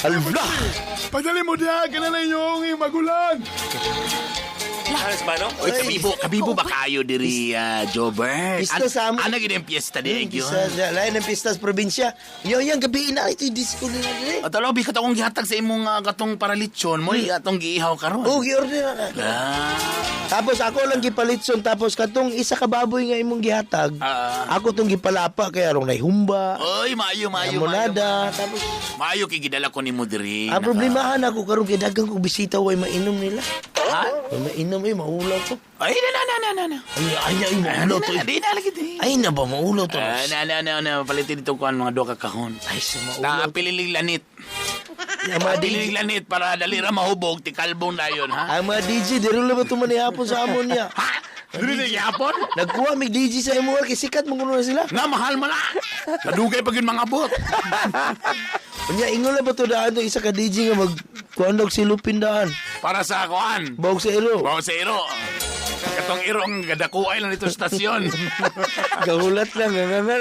Alba! Padali mo diha, kinala inyong magulang. Alas ba, no? Oy, kabibo, kabibo ba kayo diri, Jobert? Pista sa amo. Ano gid ang piyesta diri, gyud? Pista, lain ang pista sa probinsya. Yo, yang gabi na ito yung disco nila diri. At alaw, bikat akong gihatag sa imong katong paralitsyon mo, atong giihaw karon. Oh, gi-order na ka. Ah, Tapos ako lang gipalitson tapos katong isa ka baboy nga imong gihatag. Ah. Ako tong gipalapa kay arong naihumba. Oy, maayo, maayo, maayo. Limonada, tapos Maayo kay gidala ko nimo diri. ang problemahan ako karon kay daghang kog bisita way mainom nila. Ha? Way mainom eh maulaw ko. Ay, na na na na na na. Ay ay ay maulaw to. Na, di na lagi di. Ay na ba maulaw to? Ah, na na na na palitin dito ko ang mga duha ka kahon. Ay sa maulaw. Na pililig lanit. Ang mga DJ, Pililig lanit para dali ra mahubog ti kalbong dayon ha. ang mga DJ diri lang ba tumanihapon sa amon niya. Ha? Diri na gihapon? Nagkuha mig DJ sa imo kay sikat mo kuno na sila. Nga mahal man na. Nadugay pag yun mga bot. Unya ingon lang ba to daan to isa ka DJ nga mag kuan og silupin daan. Para sa kuan. Bawog sa ilo. Wow, sa iro. Katong iro ang gadakuay lang dito sa stasyon. Gahulat lang. Nga, nga, nga.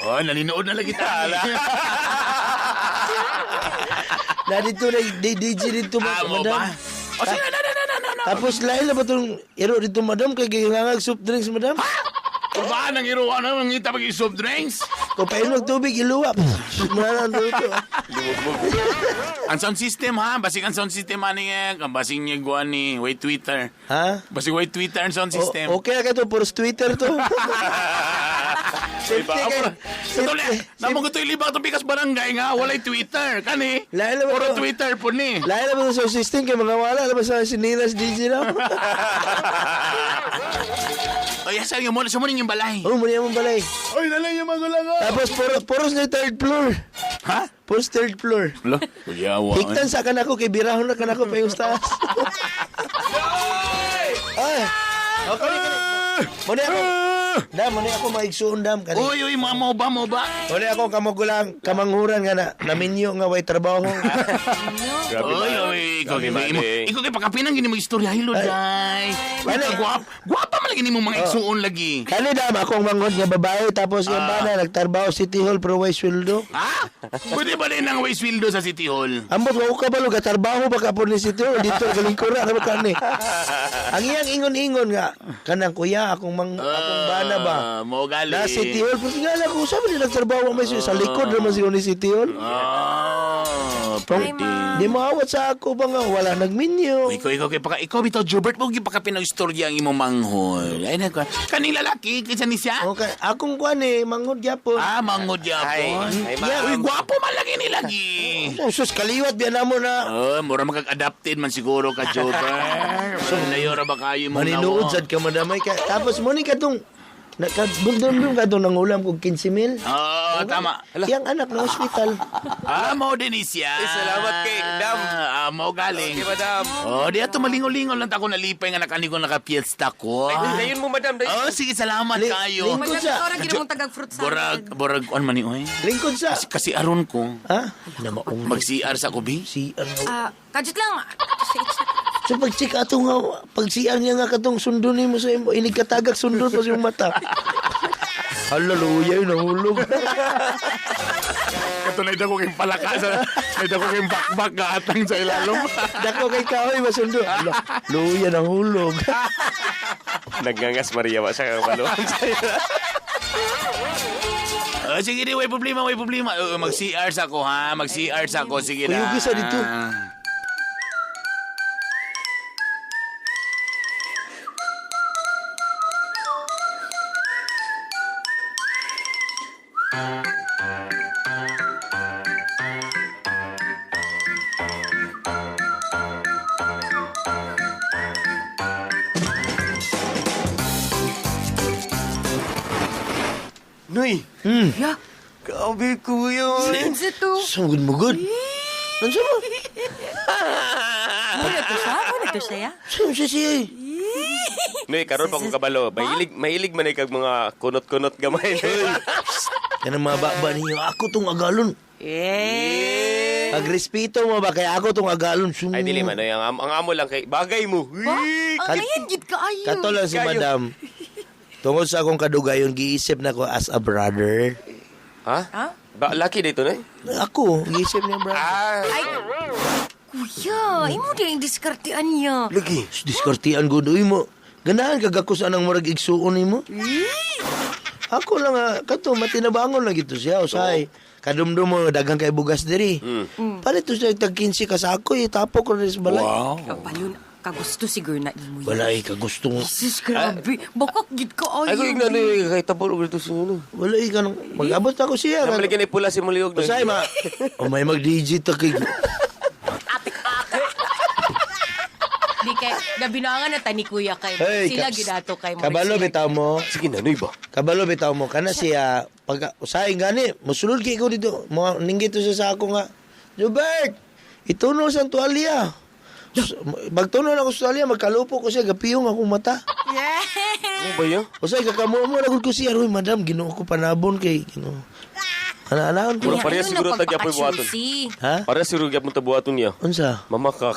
Oh, naninood na lang kita. Na dito na DJ dito Ah, mo madam. ba? O sige, na, na, na, na, na, na. Tapos lain na ba itong iro dito madam kay gihangag soft drinks madam? Urbaan ang iro, ano, ang ngita pag soft drinks. Kung painom og tubig iluwa. Muna na dito. Ang sound system ha, basig ang sound system ani eh, basig niya guwan ni way Twitter. Ha? Basig way Twitter ang sound system. O, okay na ka to, puros Twitter to. Safety Diba? kay. Sa tuli, namang ito ilibang itong bigas barangay nga, walay Twitter. Kani, Lain na ba puro to? Twitter po ni. Lain na ba sa sound system kay mga wala na ba sa sinilas DJ na? Ay, asa yung muna, sumunin yung balay. Oh, muna yung balay. Oy, nalay yung magulang ko. Tapos puros na third floor. Ha? Puros third floor. Lo, kuyawa. Higtan sa kanako kay birahon na kanako pa yung taas. Ay. Okay, okay. Muna ako. Dam, muna ako maigsuon dam kani. Uy, uy, mga mo ba, mo ba? Muna ako kamugulang kamanghuran nga na naminyo nga way trabaho. Grabe Uy, man. uy, ikaw Grabe kay man, mo. eh. Ikaw kay pakapinang gini mo istorya hilo day. Ano? Guwap, guwapa man lagi nimo mga igsuon lagi. Kani dam akong manghod nga babae tapos yung bana nagtrabaho City Hall pero way sweldo. Ha? Pwede ba din ang way sweldo sa City Hall? Ambot wa ka balo gatrabaho ba ka po ni City Hall dito galingkura na ba kani. Ang iyang ingon-ingon nga kanang kuya akong mang akong bana ba. Ah, Mo gali. Na City Hall pero nga lang kung sabi ni nagtrabaho may sa likod naman siguro ni City Hall. Ah, pwede. Di maawat sa ako ba nga wala nagminyo. Uy, ikaw, ikaw, kay paka, ikaw bitaw, Gilbert, mo paka pinag-istorya ang imong manghol. Ay, nako. Kaning lalaki, kinsa ni siya? Okay, akong kuan eh manghod gyapon. Ah, manghod yapon. Ay, ay, ma'am. Uy, gwapo man lagi ni Kani lagi. Oh, sus, kaliwat biya na mo na. Oh, mura magkag-adapted man siguro ka, Jober. So, layo ra ba kayo mo Maninuod sad ka madamay ka. Tapos mo ni katong nakabundon ka tong nangulam kog 15 mil. Oo, tama. Yang anak na ospital. Ah, mo din siya. Eh, salamat kay Dam. Ah, mo galing. Okay, madam. Oh, di ato malingo-lingo lang ta ko nalipay nga nakani ko nakapiesta ko. Ay, dayon mo, madam. Dayon. Oh, sige, salamat kayo. Lingkod Madam, sa ikaw ra gid mong tagag fruit Borag, salad. borag, on man ni oy. lingkod sa. Kasi aron ko, Ha? Na maong mag-CR sa ko, bi. CR. Ah, kadjut lang. So pag check ato nga pag CR niya nga katong sundon nimo sa imo inig katagak sundon pa sa imong mata. Hallelujah, nahulog. Kato na ko kayong palaka sa, na ko kayong bakbak gaatang sa ilalom. Dako kay kahoy masundo. Hala, Luya nahulog. Nagngangas Maria wa siya kabalo. Oh, sige di, way problema, way problema. Oh, mag-CR sa ko, ha? Mag-CR sa ko, sige na. Kuyugi sa dito. Noy. Yeah. Grabe, kuya. Unsa to? Sugod mo good. Ano mo? Muna to siya? Muna to siya? Saan siya siya? eh? Noy, karon pa kong kabalo. Mahilig, mahilig man kag mga kunot-kunot gamay. Yan ang mga baba ninyo. Ako tong agalon. Eh. Pagrespeto mo ba kaya ako tong agalon. Ay, dili man. Noy, ang amo lang kay bagay mo. Ba? Ang ngayon gid kaayo. Kato lang si Kayo. madam. Tungod sa akong kadugayon, giisip na ko as a brother. Ha? Ha? Ba, laki dito, Noy? Ako, giisip niya brother. Ah, Ay, kuya, imo din ang diskartean niya. Lagi. Diskartian ko doy mo. Ganahan kagakos anang murag igsuon nimo. Ako lang ah, kato matinabangon lang gito siya usay. Kadumdum mo daghang kay bugas diri. Palit to siya tag 15 ka sako eh, tapok ko rin sa balay. Wow. Kapalun, kagusto siguro na imo. yan. Balay ka gusto mo. Jesus, grabe. Bakak gid kaayo. Ay, ko igna, Noy. Kay tabol og dito sa ano. Wala eh, kanang mag-abot ako siya. Nabalikan ni pula si Muliog. Noy. Usay ma. O may mag-DJ ta kay. Di kay nabinangan na tani kuya kay Hey, sila gidato kay mo. Kabalo bitaw mo. Sige na, Noy ba? Kabalo bitaw mo kana siya pag usay gani mosulod kay ko dito. Mo ninggit to siya sa ako nga. Jobert, ituno sa tuwalya. Magtuno na ako sa tuwalya, magkalupo ko siya, gapiyong akong mata. Yeah. Ano ba yun? Usay kakamuha mo na ko siya, uy madam, Ginoo ko panabon kay Ginoo. Ana-anaon ko. Mura pareha siguro tagyapoy buhaton. Ha? Pareha siguro gyapon tabuhaton niya. Unsa? Mamakak.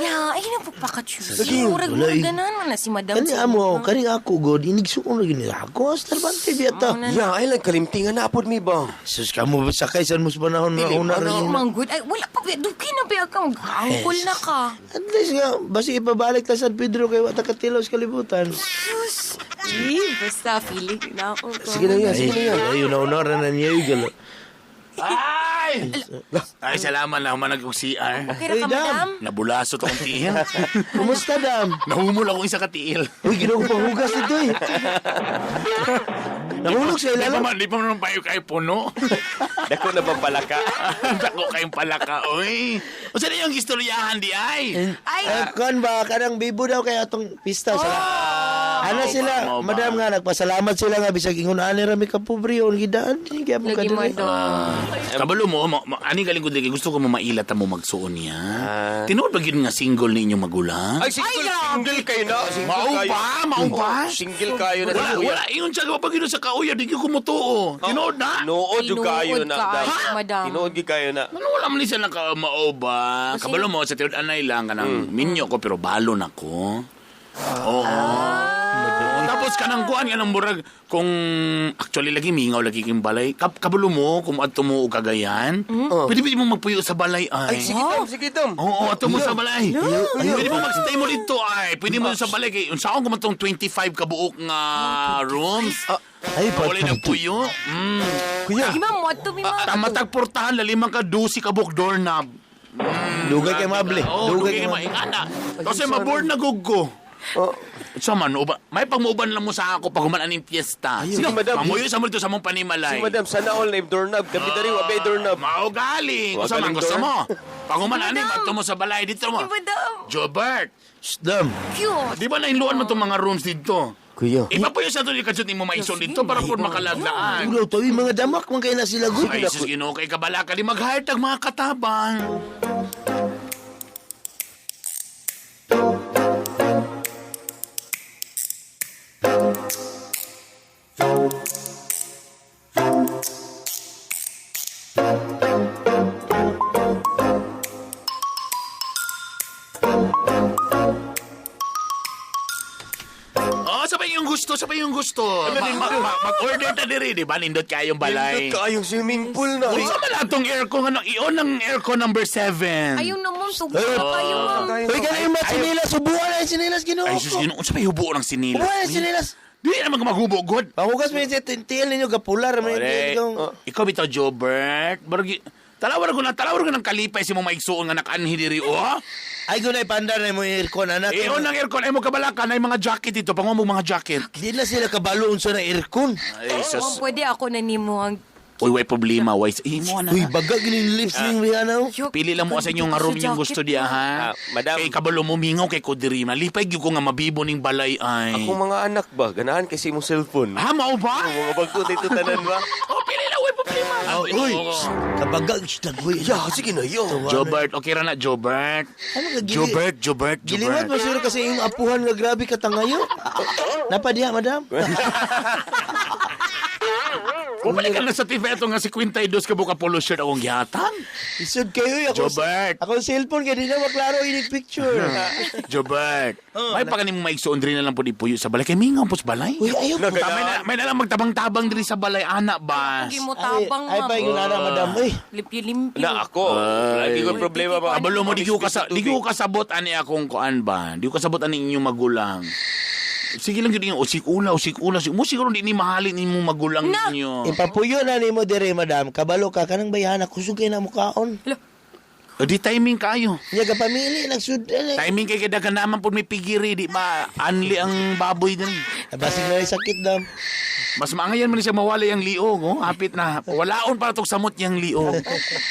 Yeah, ay na pagpaka-choosy. Sige, Murag wala eh. murag ganahan man na si madam. Kani amo, kani ako god, inigsuon na gini. Ako ang Cervantes biyata. Ya, ay lang kalimtingan na apod mi ba? Sus kamo sakay san mo sa panahon na Dili, una ano? rin. Mang good. Ay, wala pa. Duki na ba ka? Angkol na ka. At least nga, basi ipabalik ta San Pedro kay wa ta katilaw sa kalibutan. Sus. Eh, basta feeling na ako. Sige na yan, sige na yan. Ay, una-una ra na niya yung galo. Ay! Ay, salamat na humanag kong CR. Okay ra Uy, ka, dam. madam? Nabulaso to akong tiil. Kumusta, dam? Nahumol akong isa ka tiil. Uy, ginoo ko panghugas dito eh. Nahulog sa Di pa ilalim. man, di pa man payo kayo puno. Dako na ba palaka? Dako kayong palaka, oy. O saan yung istoryahan di ay? Ay! Eh, kan ba, kanang bibo daw kay atong pista. Sala. Ano sila, Mo ba? madam nga, nagpasalamat sila nga, bisag ingon ani ra mi kapobre, on gidaan, di gyapon ka Lagi diri. madam. Kabalo mo, ani galing ko dili gusto ko mamailat mo magsuon niya. Tinuod ba gyud nga single ninyo magulang? Ay, single, single kayo na. Single Mao kayo. pa, mao pa. Oh, Single kayo na. Wala, kuya. wala. Ingon siya, pag yun sa kauya, di ko kumutuo. Tinuod na. Nood yung kayo na. Tinuod kaayo, madam. Tinuod gyud kayo na. Ano wala man ni siya nakamao ba? Kabalo mo, sa tinuod anay lang, kanang minyo ko, pero balon ako. Oo. Tapos kanang kuan kanang murag kung actually lagi mingaw lagi king balay. Kabalo mo kung adto mo og Cagayan. Pwede pwede mo magpuyo sa balay ay. Ay, sige dam, sige dam. Oo, ato mo sa balay. Pwede mo magstay mo dito ay. Pwede mo sa balay kay unsaon ko man tong 25 ka buok nga rooms. Ay, Wala patay. nagpuyo. Kuya. Di ma'am, what to be ma'am? Tamatag portahan lalima ka 12 ka buok doorknob. Dugay kay mable. Oo, Dugay dugay kay kay mable. maingana. Kasi maboard na gug ko. Oh. Sa man, uba, may pagmuuban lang mo sa ako pag human aning piyesta. Sige, madam. Pamuyo sa mo dito sa mong panimalay. Si madam, sana all na doorknob. Kami dari, wabay doorknob. Mao galing. Wa Usa man galing gusto door. mo. Pag human ani, adto mo sa balay dito mo. Madam, Jobert, Dam. cute. di ba nainluan mo itong mga rooms dito? Kuya. Iba po yung sa ito ni mo maison dito para po makalaglaan. Ulaw tawi mga damak man kay na sila gud. Ay, sus, Ginoo kay kabala ka di mag-hire tag mga katabang. Oh, sabay yung gusto, sabay yung gusto. Mag-order ta diri, di ba? Nindot kayong balay. Nindot kaayong swimming pool na. Unsa man atong aircon ano i-on ang aircon number 7. Ayaw naman, tugma kayo, ma'am. Uy, kanay mo sinilas, subuan na yung sinilas Ginoo Ay sus ko. Ginoo, unsa may hubo ng sinilas? Subuan na yung sinilas. Di naman ka maghubo god. Pahugas mo yung tiil ninyo gapular man yung tiil kong. Ikaw bitaw Jobert. Bargi talawar ko na talawar ko ng kalipay si mo maigsuon nga nakaanhi diri oh. Ay gunay pandar na mo yung aircon anak. I-on ang aircon ay mo kabalaka na mga jacket dito pango mo mga jacket. Di na sila kabalo unsa na aircon. Ay Ma'am, sus. pwede ako na nimo ang... Uy, way problema, way. Imo na. Uy, baga gini lips ning Rihanna. oh. Pili lang mo sa inyong nga room yung gusto diya ha. Ah, madam. Kay kabalo mo mingaw kay ko diri malipay gyud ko nga mabibo ning balay ay. Akong mga anak ba, ganahan kasi imong cellphone. Ha mao ba? Mga bagko dito tanan ba? Oh, pili lang way problema. Oh, uy, kabaga dagway. Ya, sige na, yo. Jobert, okay ra na Jobert. Ano ka gili? Jobert, Jobert, Giliwat Jobert. mo siguro kasi yung apuhan nga grabe katangayo. Napa diha, madam? Bumalik ka na sa TV ito nga si 52 ka buka polo shirt akong gihatag. Isod kayo uy, ako. Jobert. Akong cellphone kay di na maklaro ini picture. Jobert. May pa kanimo maigsuon diri na lang po di puyo sa balay kay mingaw po sa balay. Uy, ayaw po. May na lang magtabang-tabang diri sa balay ana ba. Hindi mo tabang, Ay, ma'am. pa yung nana, madam. Uy, Limpyo-limpyo. Na ako. Lagi ko problema ba? Kabalo mo di ko kasabot ani akong kuan ba. Di ko kasabot ani inyong magulang. Sige lang gyud yung usik ula, usik ula. Mo siguro di ni mahalin nimong magulang Na! ninyo. ipapuyo na nimo dire, madam. Kabalo ka kanang bayhana kusog kay na mukaon. O, di timing kayo. Nya ka pamili nagsud. Timing kay kadagan naman po may pigiri, di ba? Anli ang baboy din. Basig na rin sakit dam. Mas maangayan man siya mawala yung liog, oh. Hapit na. Walaon para tong samot niyang liog.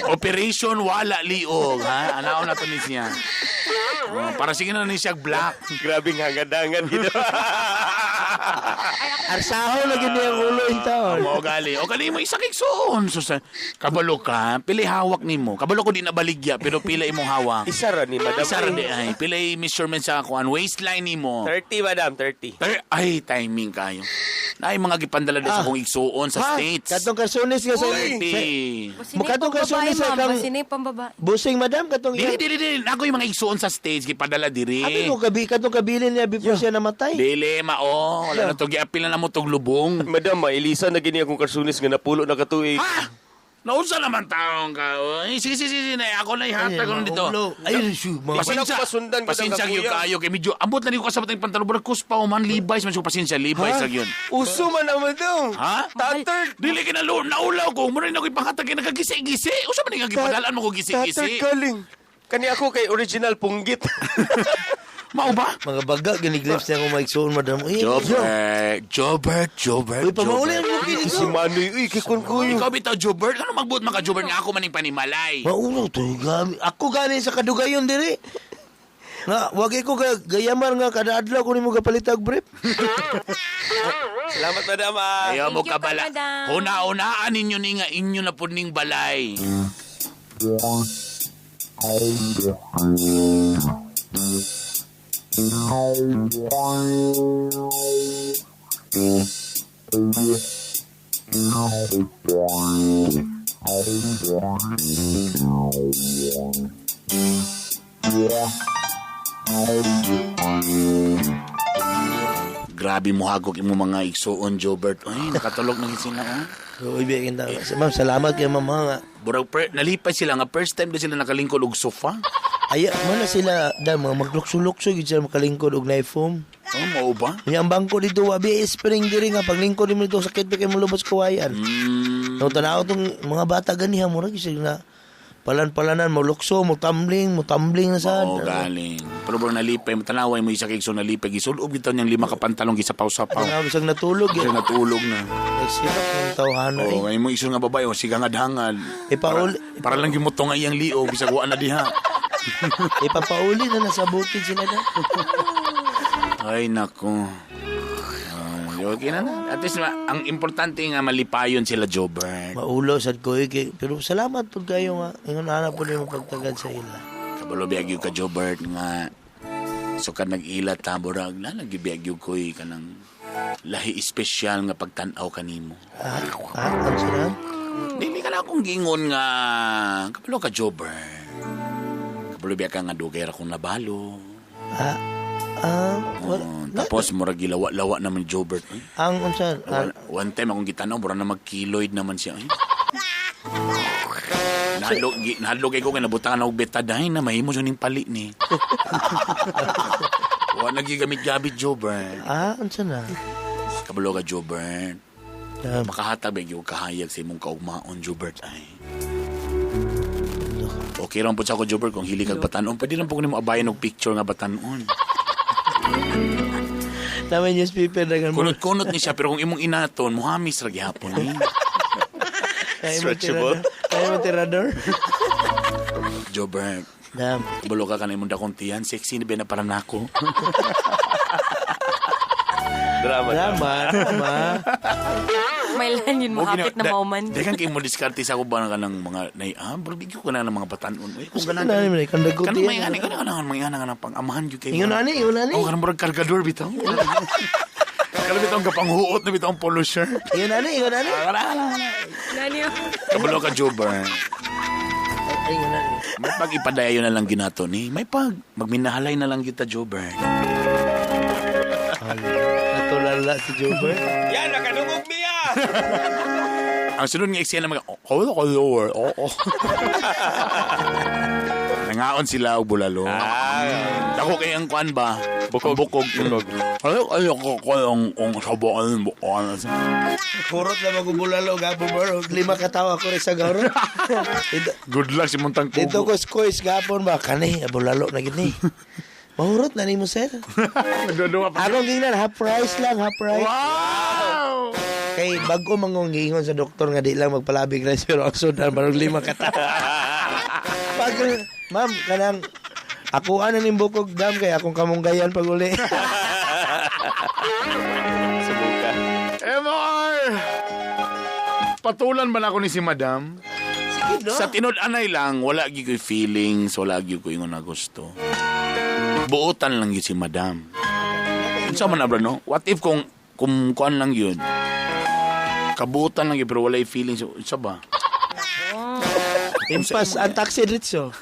Operation wala liog, ha? Anaon na to ni siya. Oh, para sige na ni siya black. Grabing hangadangan dito. Arsaho na gyud ang ulo in taon. Mo gali. O gali mo isa kay suon. So, sa, kabalo ka, pili hawak nimo. Kabalo ko di na baligya, pero pila imong hawak. Isa ra ni madam. Isa ra di ay. Pila measurement sa kuan waistline nimo. 30, madam, 30. Pero, ay, timing kayo. Ay, mga gipandala din sa kong igsuon sa States. Katong karsones nga sa 30. Mukha tong pambabae, kasunod sa ma'am. kang- Basinay pambabae. Busing madam katong Dili, dili, dili. Ako yung mga igsuon sa States, gipadala diri. Abi ko kabi katong kabilin niya before siya namatay. Dili, mao. Wala na to. Giapil na mo tog lubong. Madam, mailisa na gini akong karsunis nga napulo na katuig. Ha? Nausa naman taong ka. Ay, sige, sige, sige. Na, ako na ihatag ko dito. Ay, su, mga Pasensya. Wala ko masundan ko Pasensya ng gyud kakuya. kayo kay medyo ambot na ni ko kasabot ang pantalon pero kuspa man Levi's man siya pasensya Levi's ra gyud. Uso man ang madam. Ha? Tattered. Dili ka naulaw ko. Muna rin ako ipangatag kay nagagisi-gisi. Usa man nga gipadalaan mo ko Tattered gisi-gisi. galing. Kani ako kay original punggit. Mao ba? Mga baga gini glimpse niya kung maigsuon madam. Uy, Jobert, Jobert, Jobert. Uy, pamauli ang buki Si dito. Manoy, uy, kikon ko yun. Ikaw bitaw Jobert, ano magbuot maka Jobert nga ako maning panimalay. Maulaw to gami. Ako gani sa kadugayon diri. Nga, wag ko gayamar nga kada adlaw ko nimo gapalitag brief. Salamat, madam. ah. Ayaw mo Thank you, kabala. madam. Huna-hunaan ninyo ni nga inyo na po ning balay. Grabe mo hagok imo mga igsuon, Jobert. Ay, nakatulog na gid sila. Oh. Uy, biyakin ta. Ma'am, salamat kay ma'am ha, nga. Burag nalipay sila nga first time din sila nakalingkod og sofa. Ay, man na sila da mga maglukso-lukso gid sila makalingkod og knife foam. Oh, mao ba? Nya ang bangko dito wa bi spring diri nga paglingkod nimo dito sakit pa kay molubos kawayan. No tanaw tong mga bata ganiha murag sila na Palan-palanan mo lukso, mo tumbling, mo tumbling na sad. Oo, galing. Pero bro, nalipay, matanaway mo isa kay so nalipay. Gisulob gito niyang lima ka pantalon gisapaw-sapaw. Nga bisag natulog Kasi eh. natulog na. Nagsirap ng tawhana Oo, eh. ngayon mo iso nga babae, o siga nga dhangal. Ipauli Para lang gimutong nga iyang liog, bisag wa na diha. Ipapauli na nasa bukid sila na. Ay, nako. Ay, okay na na. At least, ang importante nga malipayon sila, Jobert. Maulo sad ko eh, pero salamat pud kayo nga ingon ana pud yung pagtagad sa ila. Kabalo biyag ka, Jobert, nga so ka nag-ila ta, burag na, nagibiyag ko eh, kanang lahi espesyal nga pagtan-aw kanimo. Ah, ah, ang sila? Dili ka na akong gingon nga kabalo ka, Jobert. Kabalo biyag ka nga dugay ra kong nabalo. Ah, ah, wala. Oh, tapos murag gilawa-lawa naman ni Jobert. Eh. Ang unsa? Ah, One time akong gitanaw, mura na magkiloid naman siya. Eh. Nahadlok ko kay nabutangan og betadine na mahimo jud ning pali ni. Wa nagigamit-gamit Jobert. Ah, unsa na? Kabalo ka Jobert. Um, Makahatag ba gyud kahayag sa imong kaugmaon Jobert ay. Okay ra po sa ako Jobert kung hili kag batanon. Pwede lang po ko nimo abayan og picture nga batanon. Tama newspaper dagan mo. Kunot-kunot ni siya pero kung imong inaton muhamis ra gihapon ni. Stretchable. Tayo mo tirador. Jobert. Dam. Kabalo ka kanang imong dakong tiyan, sexy na ba na para nako. Drama. Drama, drama. May lan yun, mahapit na moment. Dagan kay mo diskarte sa ako ba ka ng mga nay ah, bro bigyo ko na ng mga batanon. Uy, kung Ano ganan. na ni kang Kanang daguti. may ani kanang kanang may ana nga pang amahan gyud kay. Ingon ani, ingon ani. Oh, kanang murag kargador bitaw. Kanang bitaw ang kapanghuot na bitaw ang polo shirt. Ingon ani, ingon ani. Nani yun? Kabalo ka Jober. Ay, ingon ani. May pag ipadayo na lang ginato ni. May pag magminahalay na lang kita Jober. Natulala si Jobert. Yan, nakadungog niya! Ang sunod nga eksena mga oh, oh, oh, oh, oh. Nangaon sila og bulalo. Ah, Dako kay ang kuan ba? Bukog. Ang bukog. Bukog. Ayo ayo ko ko ang ang sabaan bukan. Purot na magubulalo gabo bro. Lima ka tawo ako rin sa garo. Dito, Good luck si Montang dito Kubo. ko squeeze gapon ba kani bulalo na gid ni. Mahurot na nimo sir. Nagdudunga pa. Akong gingnan half price lang, half price. Wow! Kay bago mangong giingon sa doktor nga di lang magpalabig rice pero ang sudan barog lima ka tawo. Pag ma'am kanang ako ana ning bukog dam kay akong kamunggayan pag uli. Subuka. MR! Patulan ba na ako ni si Madam? Sige no. Sa tinud-anay lang, wala gyud ko'y feelings, wala gyud ko ingon na gusto. Buotan lang gyud si Madam. Unsa man na bro, no? What if kung kuan lang yun? Kabuotan lang yun, pero walay feelings. Unsa ba? Impas ang taxi ritso.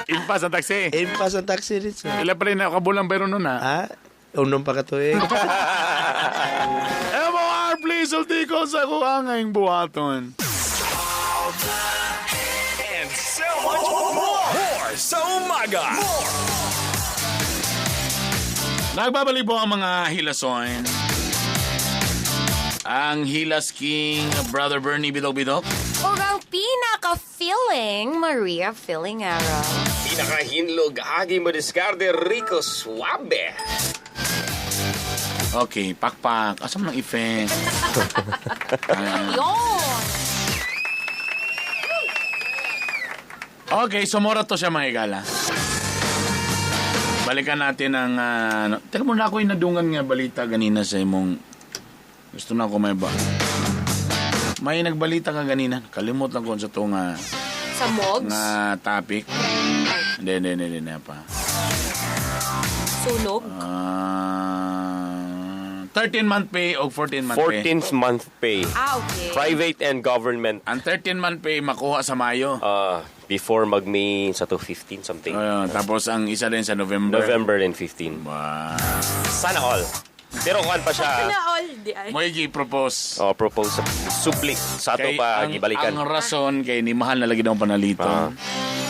Impas ang taxi. Impas ang taxi ritso. Ila pa rin nakabulang bayro nun, ha? Ha? Unom pa ka tuig. MOR, please, ulti ko sa kuha ngayong buhaton. And so much more. More sa umaga. Nagbabalik po ang mga hilason. Ang Hilas King, Brother Bernie Bidok Bidok. O ang pinaka-feeling, Maria Feeling Arrow. Pinakahinlog, agi mo diskarte, Rico Suabe. Okay, pakpak. Asa man ang effect? Yun! Okay, sumora to siya mga igala. Balikan natin ang... ano. Teka muna ako yung nadungan nga balita ganina sa imong... Gusto na ako may ba... May nagbalita ka ganina. Kalimot lang ko sa itong Sa Mogs, nga topic. Hindi, hindi, hindi, hindi pa. Sunog. 13-month pay o 14-month pay? 14th month pay. Ah, okay. Private and government. Ang 13-month pay makuha sa Mayo. Before mag-May sa to 15 something. Tapos ang isa din sa November. November and 15. Wow. Sana all. Pero kuan pa siya. Sana all, di ay. Mo propose. Oh, propose supli sa ato Kay pa ang, gibalikan. Ang rason kay ni mahal na lagi daw panalito.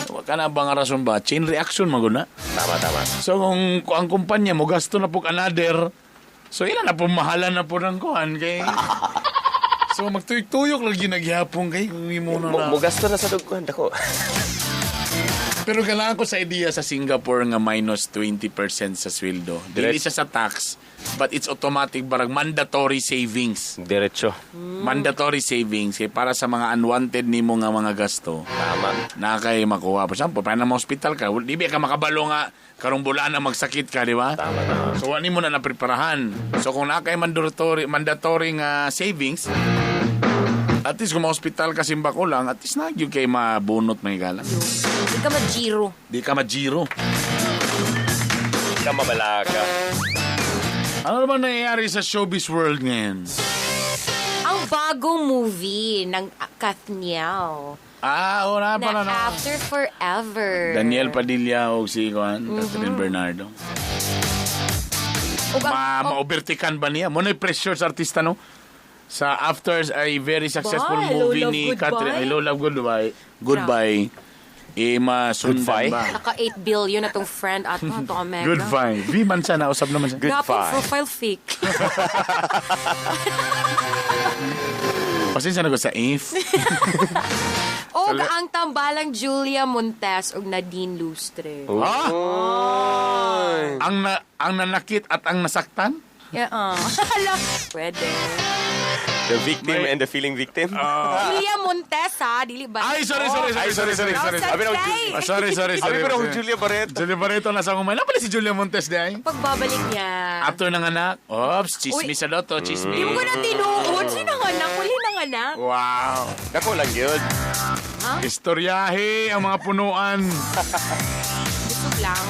Wa ka na ba nga rason ba? Chain reaction maguna. Tama, tama. So kung ang kumpanya mo gasto na po another, so ilan na po mahalan na po ng kuan kay. So magtuyok-tuyok lagi nagyapong kay kung imo na na. Mugasto na sa dughan dako. Pero kailangan ko sa idea sa Singapore nga minus 20% sa sweldo. Dili siya sa tax, but it's automatic barang mandatory savings. Diretso. Mandatory savings kay para sa mga unwanted nimo nga mga gasto. Tama. Na kay makuha. For example, para na hospital ka, di ba ka makabalo nga karong bulan na magsakit ka, di ba? Tama, tama. So, wala mo na napreparahan. So, kung na kay mandatory nga savings, at least kung ma-hospital ka simba ko lang, at least na yun kay mabunot may gala. Hindi ka mag-giro. Di ka ma-giro. Di ka mabalaka. Ano naman nangyayari sa showbiz world ngayon? Ang bagong movie ng Kathniel. Ah, oo na Na pala. Na. After Forever. Daniel Padilla o si Juan, Catherine Bernardo. Ug ang- Ma-overtikan ba niya? Mo na pressure sa artista, no? Sa after a very successful Bye, Hello, movie Love, ni Goodbye. Catherine, Hello, Love, Goodbye. Goodbye. Eh, masundan Goodbye? ba? Naka 8 billion na tong friend at to Omega. Goodbye. V man siya, nausap naman siya. Gapon Goodbye. profile fake. Pasensya na ko sa if. Og ang tambalang Julia Montes og Nadine Lustre. Ah! Ang nanakit at ang nasaktan? Yeah. Hala, pwede. The victim and the feeling victim. Julia Montes ha, dili ba? Ay, sorry, sorry, sorry, sorry, sorry, sorry. Sabi na, Say! Ah, sorry, sorry, Sabi sorry. ko na kung Julia Barreto. Julia Barreto nasa umay. Napala si Julia Montes di ay. Pagbabalik niya. After ng anak, oops, chismis Uy. sa loto, chismis. Di mo ko na tinuod. Sino ang anak? Huli ng anak. Wow. Dako lang yun. Istoryahe ang mga punuan. Busog lang.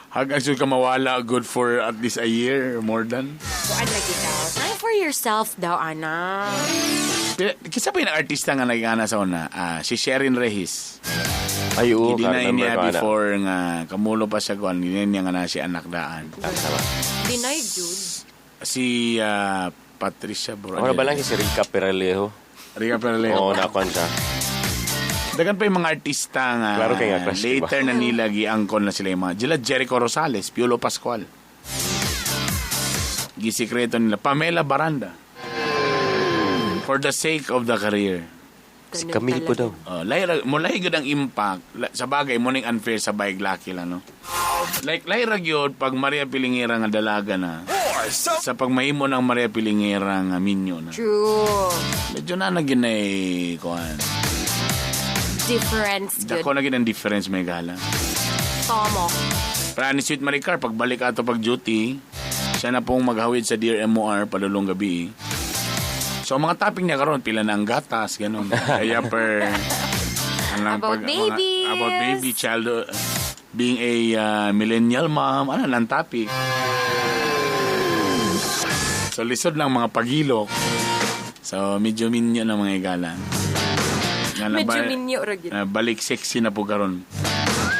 Hanggang sure ka mawala, good for at least a year or more than. Kuan lagi daw. Time for yourself daw, anak. Pero, kisa pa yung artista nga nag-ana sa una, si Sherin Regis. Ay, oo. Gidinay ka-remember niya ko, ana. before nga kamulo pa siya kuan, ginay niya nga na si anak daan. Tama. Deny, Jude. Si Patricia Bro. Ako na ba lang si Rica Peralejo? Rica Peralejo. Oo, nakuan siya. Dagan pa yung mga artista nga Klaro kay nga crush, diba? later na nila giangkon na sila yung mga sila Jericho Rosales, Piolo Pascual. Gisikreto nila Pamela Baranda. For the sake of the career. Si Camille po daw. Oh, lahi mo lahi gyud ang impact sa bagay mo ning unfair sa bike laki lang no. Like lahi ra gyud pag Maria Pilingera nga dalaga na. Sa pagmahimo ng Maria Pilingera nga minyo na. True. Medyo na na ginay kuan. Difference, Dako good. na gid ang difference may gala. Tomo. Para ni Sweet Maricar, pagbalik ato pag duty, siya na pong maghawid sa Dear MOR palulong gabi. So, ang mga topic niya karon pila na ang gatas, ganun. Kaya per... anang About babies. about baby, child, being a millennial mom, ano lang topic. So, lisod lang mga pagilok. So, medyo minyo na mga igala. Nga na Medyo ba- minyo ra gyud. Balik sexy na po karon.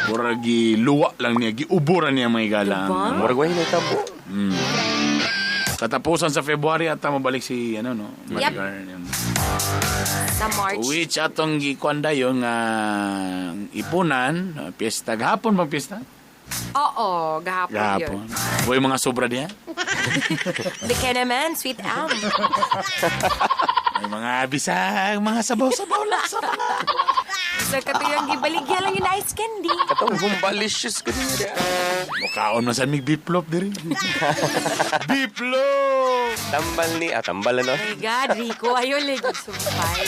Murag giluwa lang niya, giubura niya mga igala. Diba? Murag way na tabo. Katapusan sa February ata mabalik si ano no, Yep. Maricar. Yun. Sa March. Which atong gikuan dayon nga ipunan, piyesta gahapon bang piyesta? Oo, gahapon, Gahapon. yun. Boy mga sobra diha. Beke naman, sweet am. May mga bisag, mga sabaw-sabaw lang sa mga. Sa katuyang gibaligya lang yung ice candy. Katong humbalicious ka din. Mukaon man sa mig biplop diri. Biplop! Tambal ni, tambal ano? Oh my God, Rico, ayaw lagi sumpay.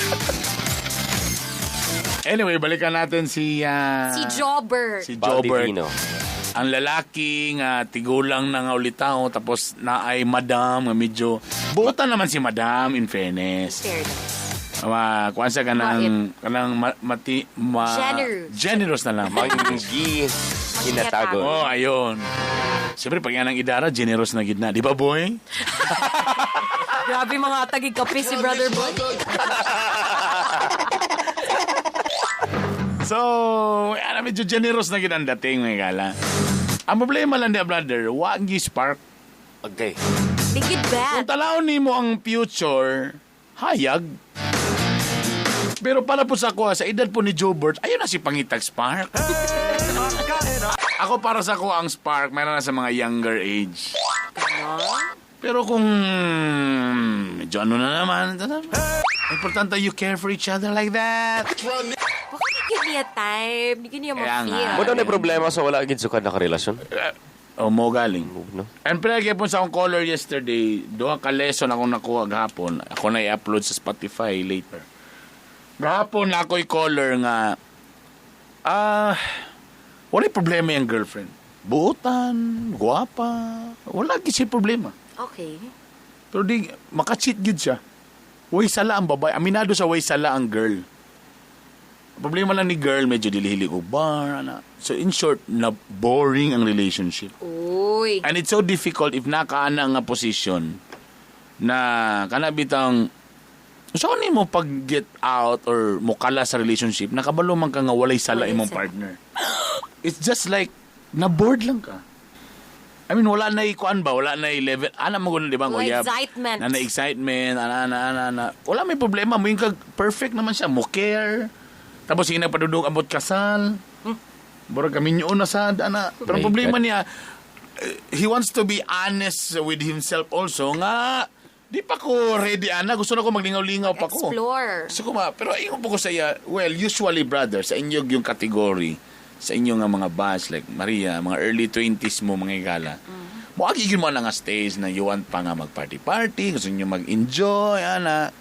Anyway, balikan natin si Si Jobber. Si Jobert. Baldivino. Ang lalaki nga tigulang na nga ulitaw tapos naay madam nga medyo buotan naman si madam in fairness. Fairness. Ma kuan siya kanang kanang ma, mati ma, Generous. Generous na lang. Manggi hinatagon. Oh, ayun. Siyempre pag yan ang idara, generous na gid na, di ba boy? Grabe mga tagig kape si Brother Boy. So, ano, medyo generous na gid ang dating mga gala. Ang problema lang di brother, wa gi spark. Okay. Digid Kung bad. talawon nimo ang future, hayag. Pero para po sa ako, sa edad po ni Jobert, ayun na si Pangitag Spark. Ako para sa ako ang spark, meron na sa mga younger age. Pero kung medyo ano na naman, importante you care for each other like that. Baka di gyud niya type, di gyud niya Kaya nga. ma-feel. Mo daw na problema sa wala gid sukad na karelasyon. Oh, mo galing. No? And pero gyapon sa akong caller yesterday, duha ka lesson akong nakuha gahapon. Ako na i-upload sa Spotify later. Gahapon na ako'y caller nga wala problema yung girlfriend. Buotan, guwapa, wala gyud siya problema. Okay. Pero di, maka-cheat gyud siya. Way sala ang babae. Aminado sa way sala ang girl. Problema lang ni girl, medyo dilihili og bar. Ana. So in short, na boring ang relationship. Uy. And it's so difficult if nakaana nga position na kana bitang so ni mo pag get out or mukala sa relationship, nakabalo man ka nga walay sala Walay imong sala. partner. It's just like na bored lang ka. I mean, wala na ikuan ba? Wala na level. Ana mo di ba? Wala Kuya? excitement. Na excitement. Ana, ana, ana, ana. Wala may problema. Mo yung kag perfect naman siya. Mo care. Tapos yung nagpadudog ambot kasal. Murag kami nyo na sad, ana. Pero ang My problema God. niya, he wants to be honest with himself also nga di pa ko ready ana gusto na ko maglingaw-lingaw pa ko Explore. gusto ko ma pero ingon po ko sa iya, well, usually brother, sa inyo yung category, sa inyo nga mga batch like Maria, mga early 20s mo mga igala, mo agi gyud mo na nga stage na you want pa nga mag-party-party, gusto niyo mag-enjoy ana.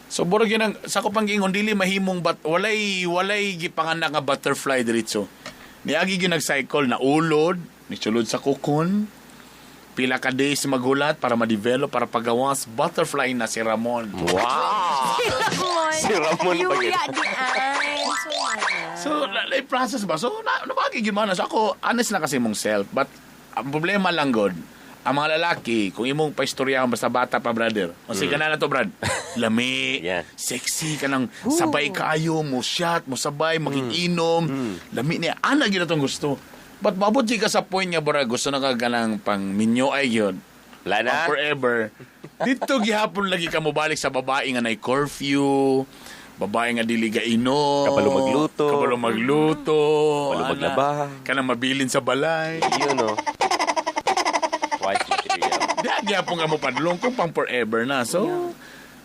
So burag yun ang sa ko pang giingon dili mahimong bat walay gipanganak nga butterfly diretso. Niagi gyud nag-cycle na ulod, nisulod sa kukon. Pila ka days magulat para ma-develop para pagawas butterfly na si Ramon. Wow! Si Ramon pa gyud. Yuya di ay. So, wala. So, na process ba? So, na, nabagi gyud man. So, ako, honest na kasi mong self. But, ang problema lang, God, ang mga lalaki, kung imong paistoryahan basta bata pa, brother. O sige na na to, brad. Lami, Yeah. sexy ka nang sabay kayo, mo shot, mo sabay, makikinom. Lami niya. Ana gyud na tong gusto. But maabot gyud ka sa point nga, brad, gusto na ka ganang pang minyo ay yun. Wala na. Pang forever. Dito gihapon lagi ka mobalik sa babae nga nay curfew, babae nga dili ga inom, Kabalo magluto. kabalo magluto, Kabalo ana, maglaba. kanang mabilin sa balay. Yun, no? Wife material. Di gihapon ka mo padlong kung pang forever na. So,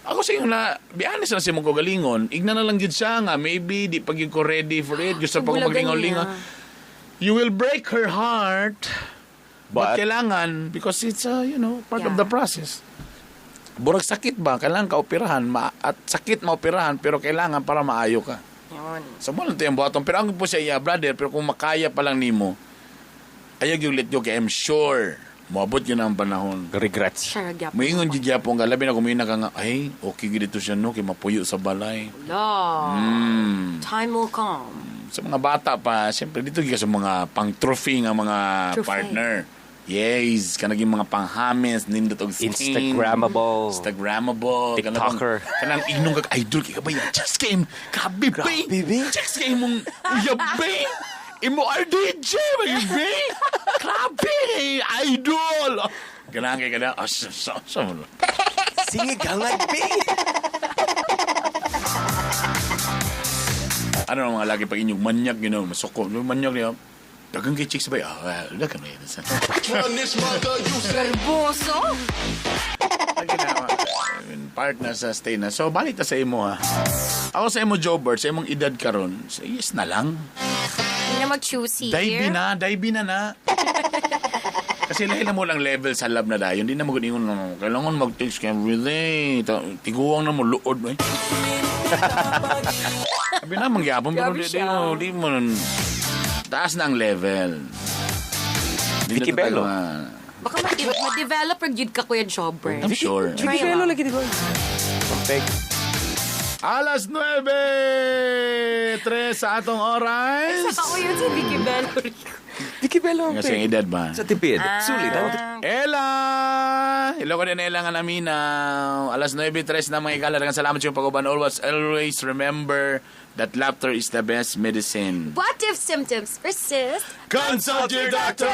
ako sa inyo na, be honest na sa imong kagalingon, igna na lang gyud siya nga, maybe di pa gyud ko ready for it, gusto pa ko Bulagan maglingaw-lingaw. niya. You will break her heart. But, But- kailangan, because it's, part of Yeah. the process. Burag sakit ba? Kailangan ka operahan. At sakit maoperahan, pero kailangan para maayo ka. Yun. So, mo lang ito yung buhaton. Pero ang po siya, iya, brother, pero kung makaya pa lang nimo, ayaw yung let go kay I'm sure, moabot yun ang panahon. Regrets. Sure, gyapon. Moingon gyud gyapon ka, labi na kung moingon ka nga, ay, okay gyud dito siya no, kay mapuyo sa balay. Wala. Time will come. Sa mga bata pa, siyempre dito gyud ka sa mga pang-trophy nga mga Trophy. partner. Yes, kanang yung mga panghames, nindot og skin. Instagrammable. Instagrammable. TikToker. Kanang ignong kag idol kay kabay. Checks kay grabe ba? Checks kay imong uyab ba? Imo RDJ ba yun, ba? Grabe idol. Ganahan kay kada. Ah, sa mo. Sige, gangad, be! Ano ang mga lagi pag inyong manyak, masuko. Yung manyak niya, dagang kay chicks ba? Ah, dagang kay. Garboso? Partner sa stay na. So, balik ta sa imo ha. Ako sa imo, Jobert, sa imong edad karon, sa yes na lang. Hindi na mag-choosy Daibi here. na, daibi na na. Kasi lahi na mo lang level sa love na dayon. Hindi na mo ingon na, kailangan mag-text ka every day. Tiguang na mo, luod. Eh. Sabi na, mangyapon. Pero Grabe di, di siya. mo, di mo, taas na ang level. Di na Vicky to tayo Bello. Baka ma-develop pag yun ka, Kuya Jobber. I'm sure. Try lang. lagi, di ba? Pampeg. Alas 9:03 sa atong oras. Ako yun si Vicky Bello. Vicky Bello. Kasi ang edad ba? Sa tipid. Sulit. ang Ella! Hello ko din Ella nga naminaw. Alas 9:03 na mga igala. Daghang salamat sa iyong pag-uban. Always, always remember that laughter is the best medicine. What if symptoms persist? Consult your doctor!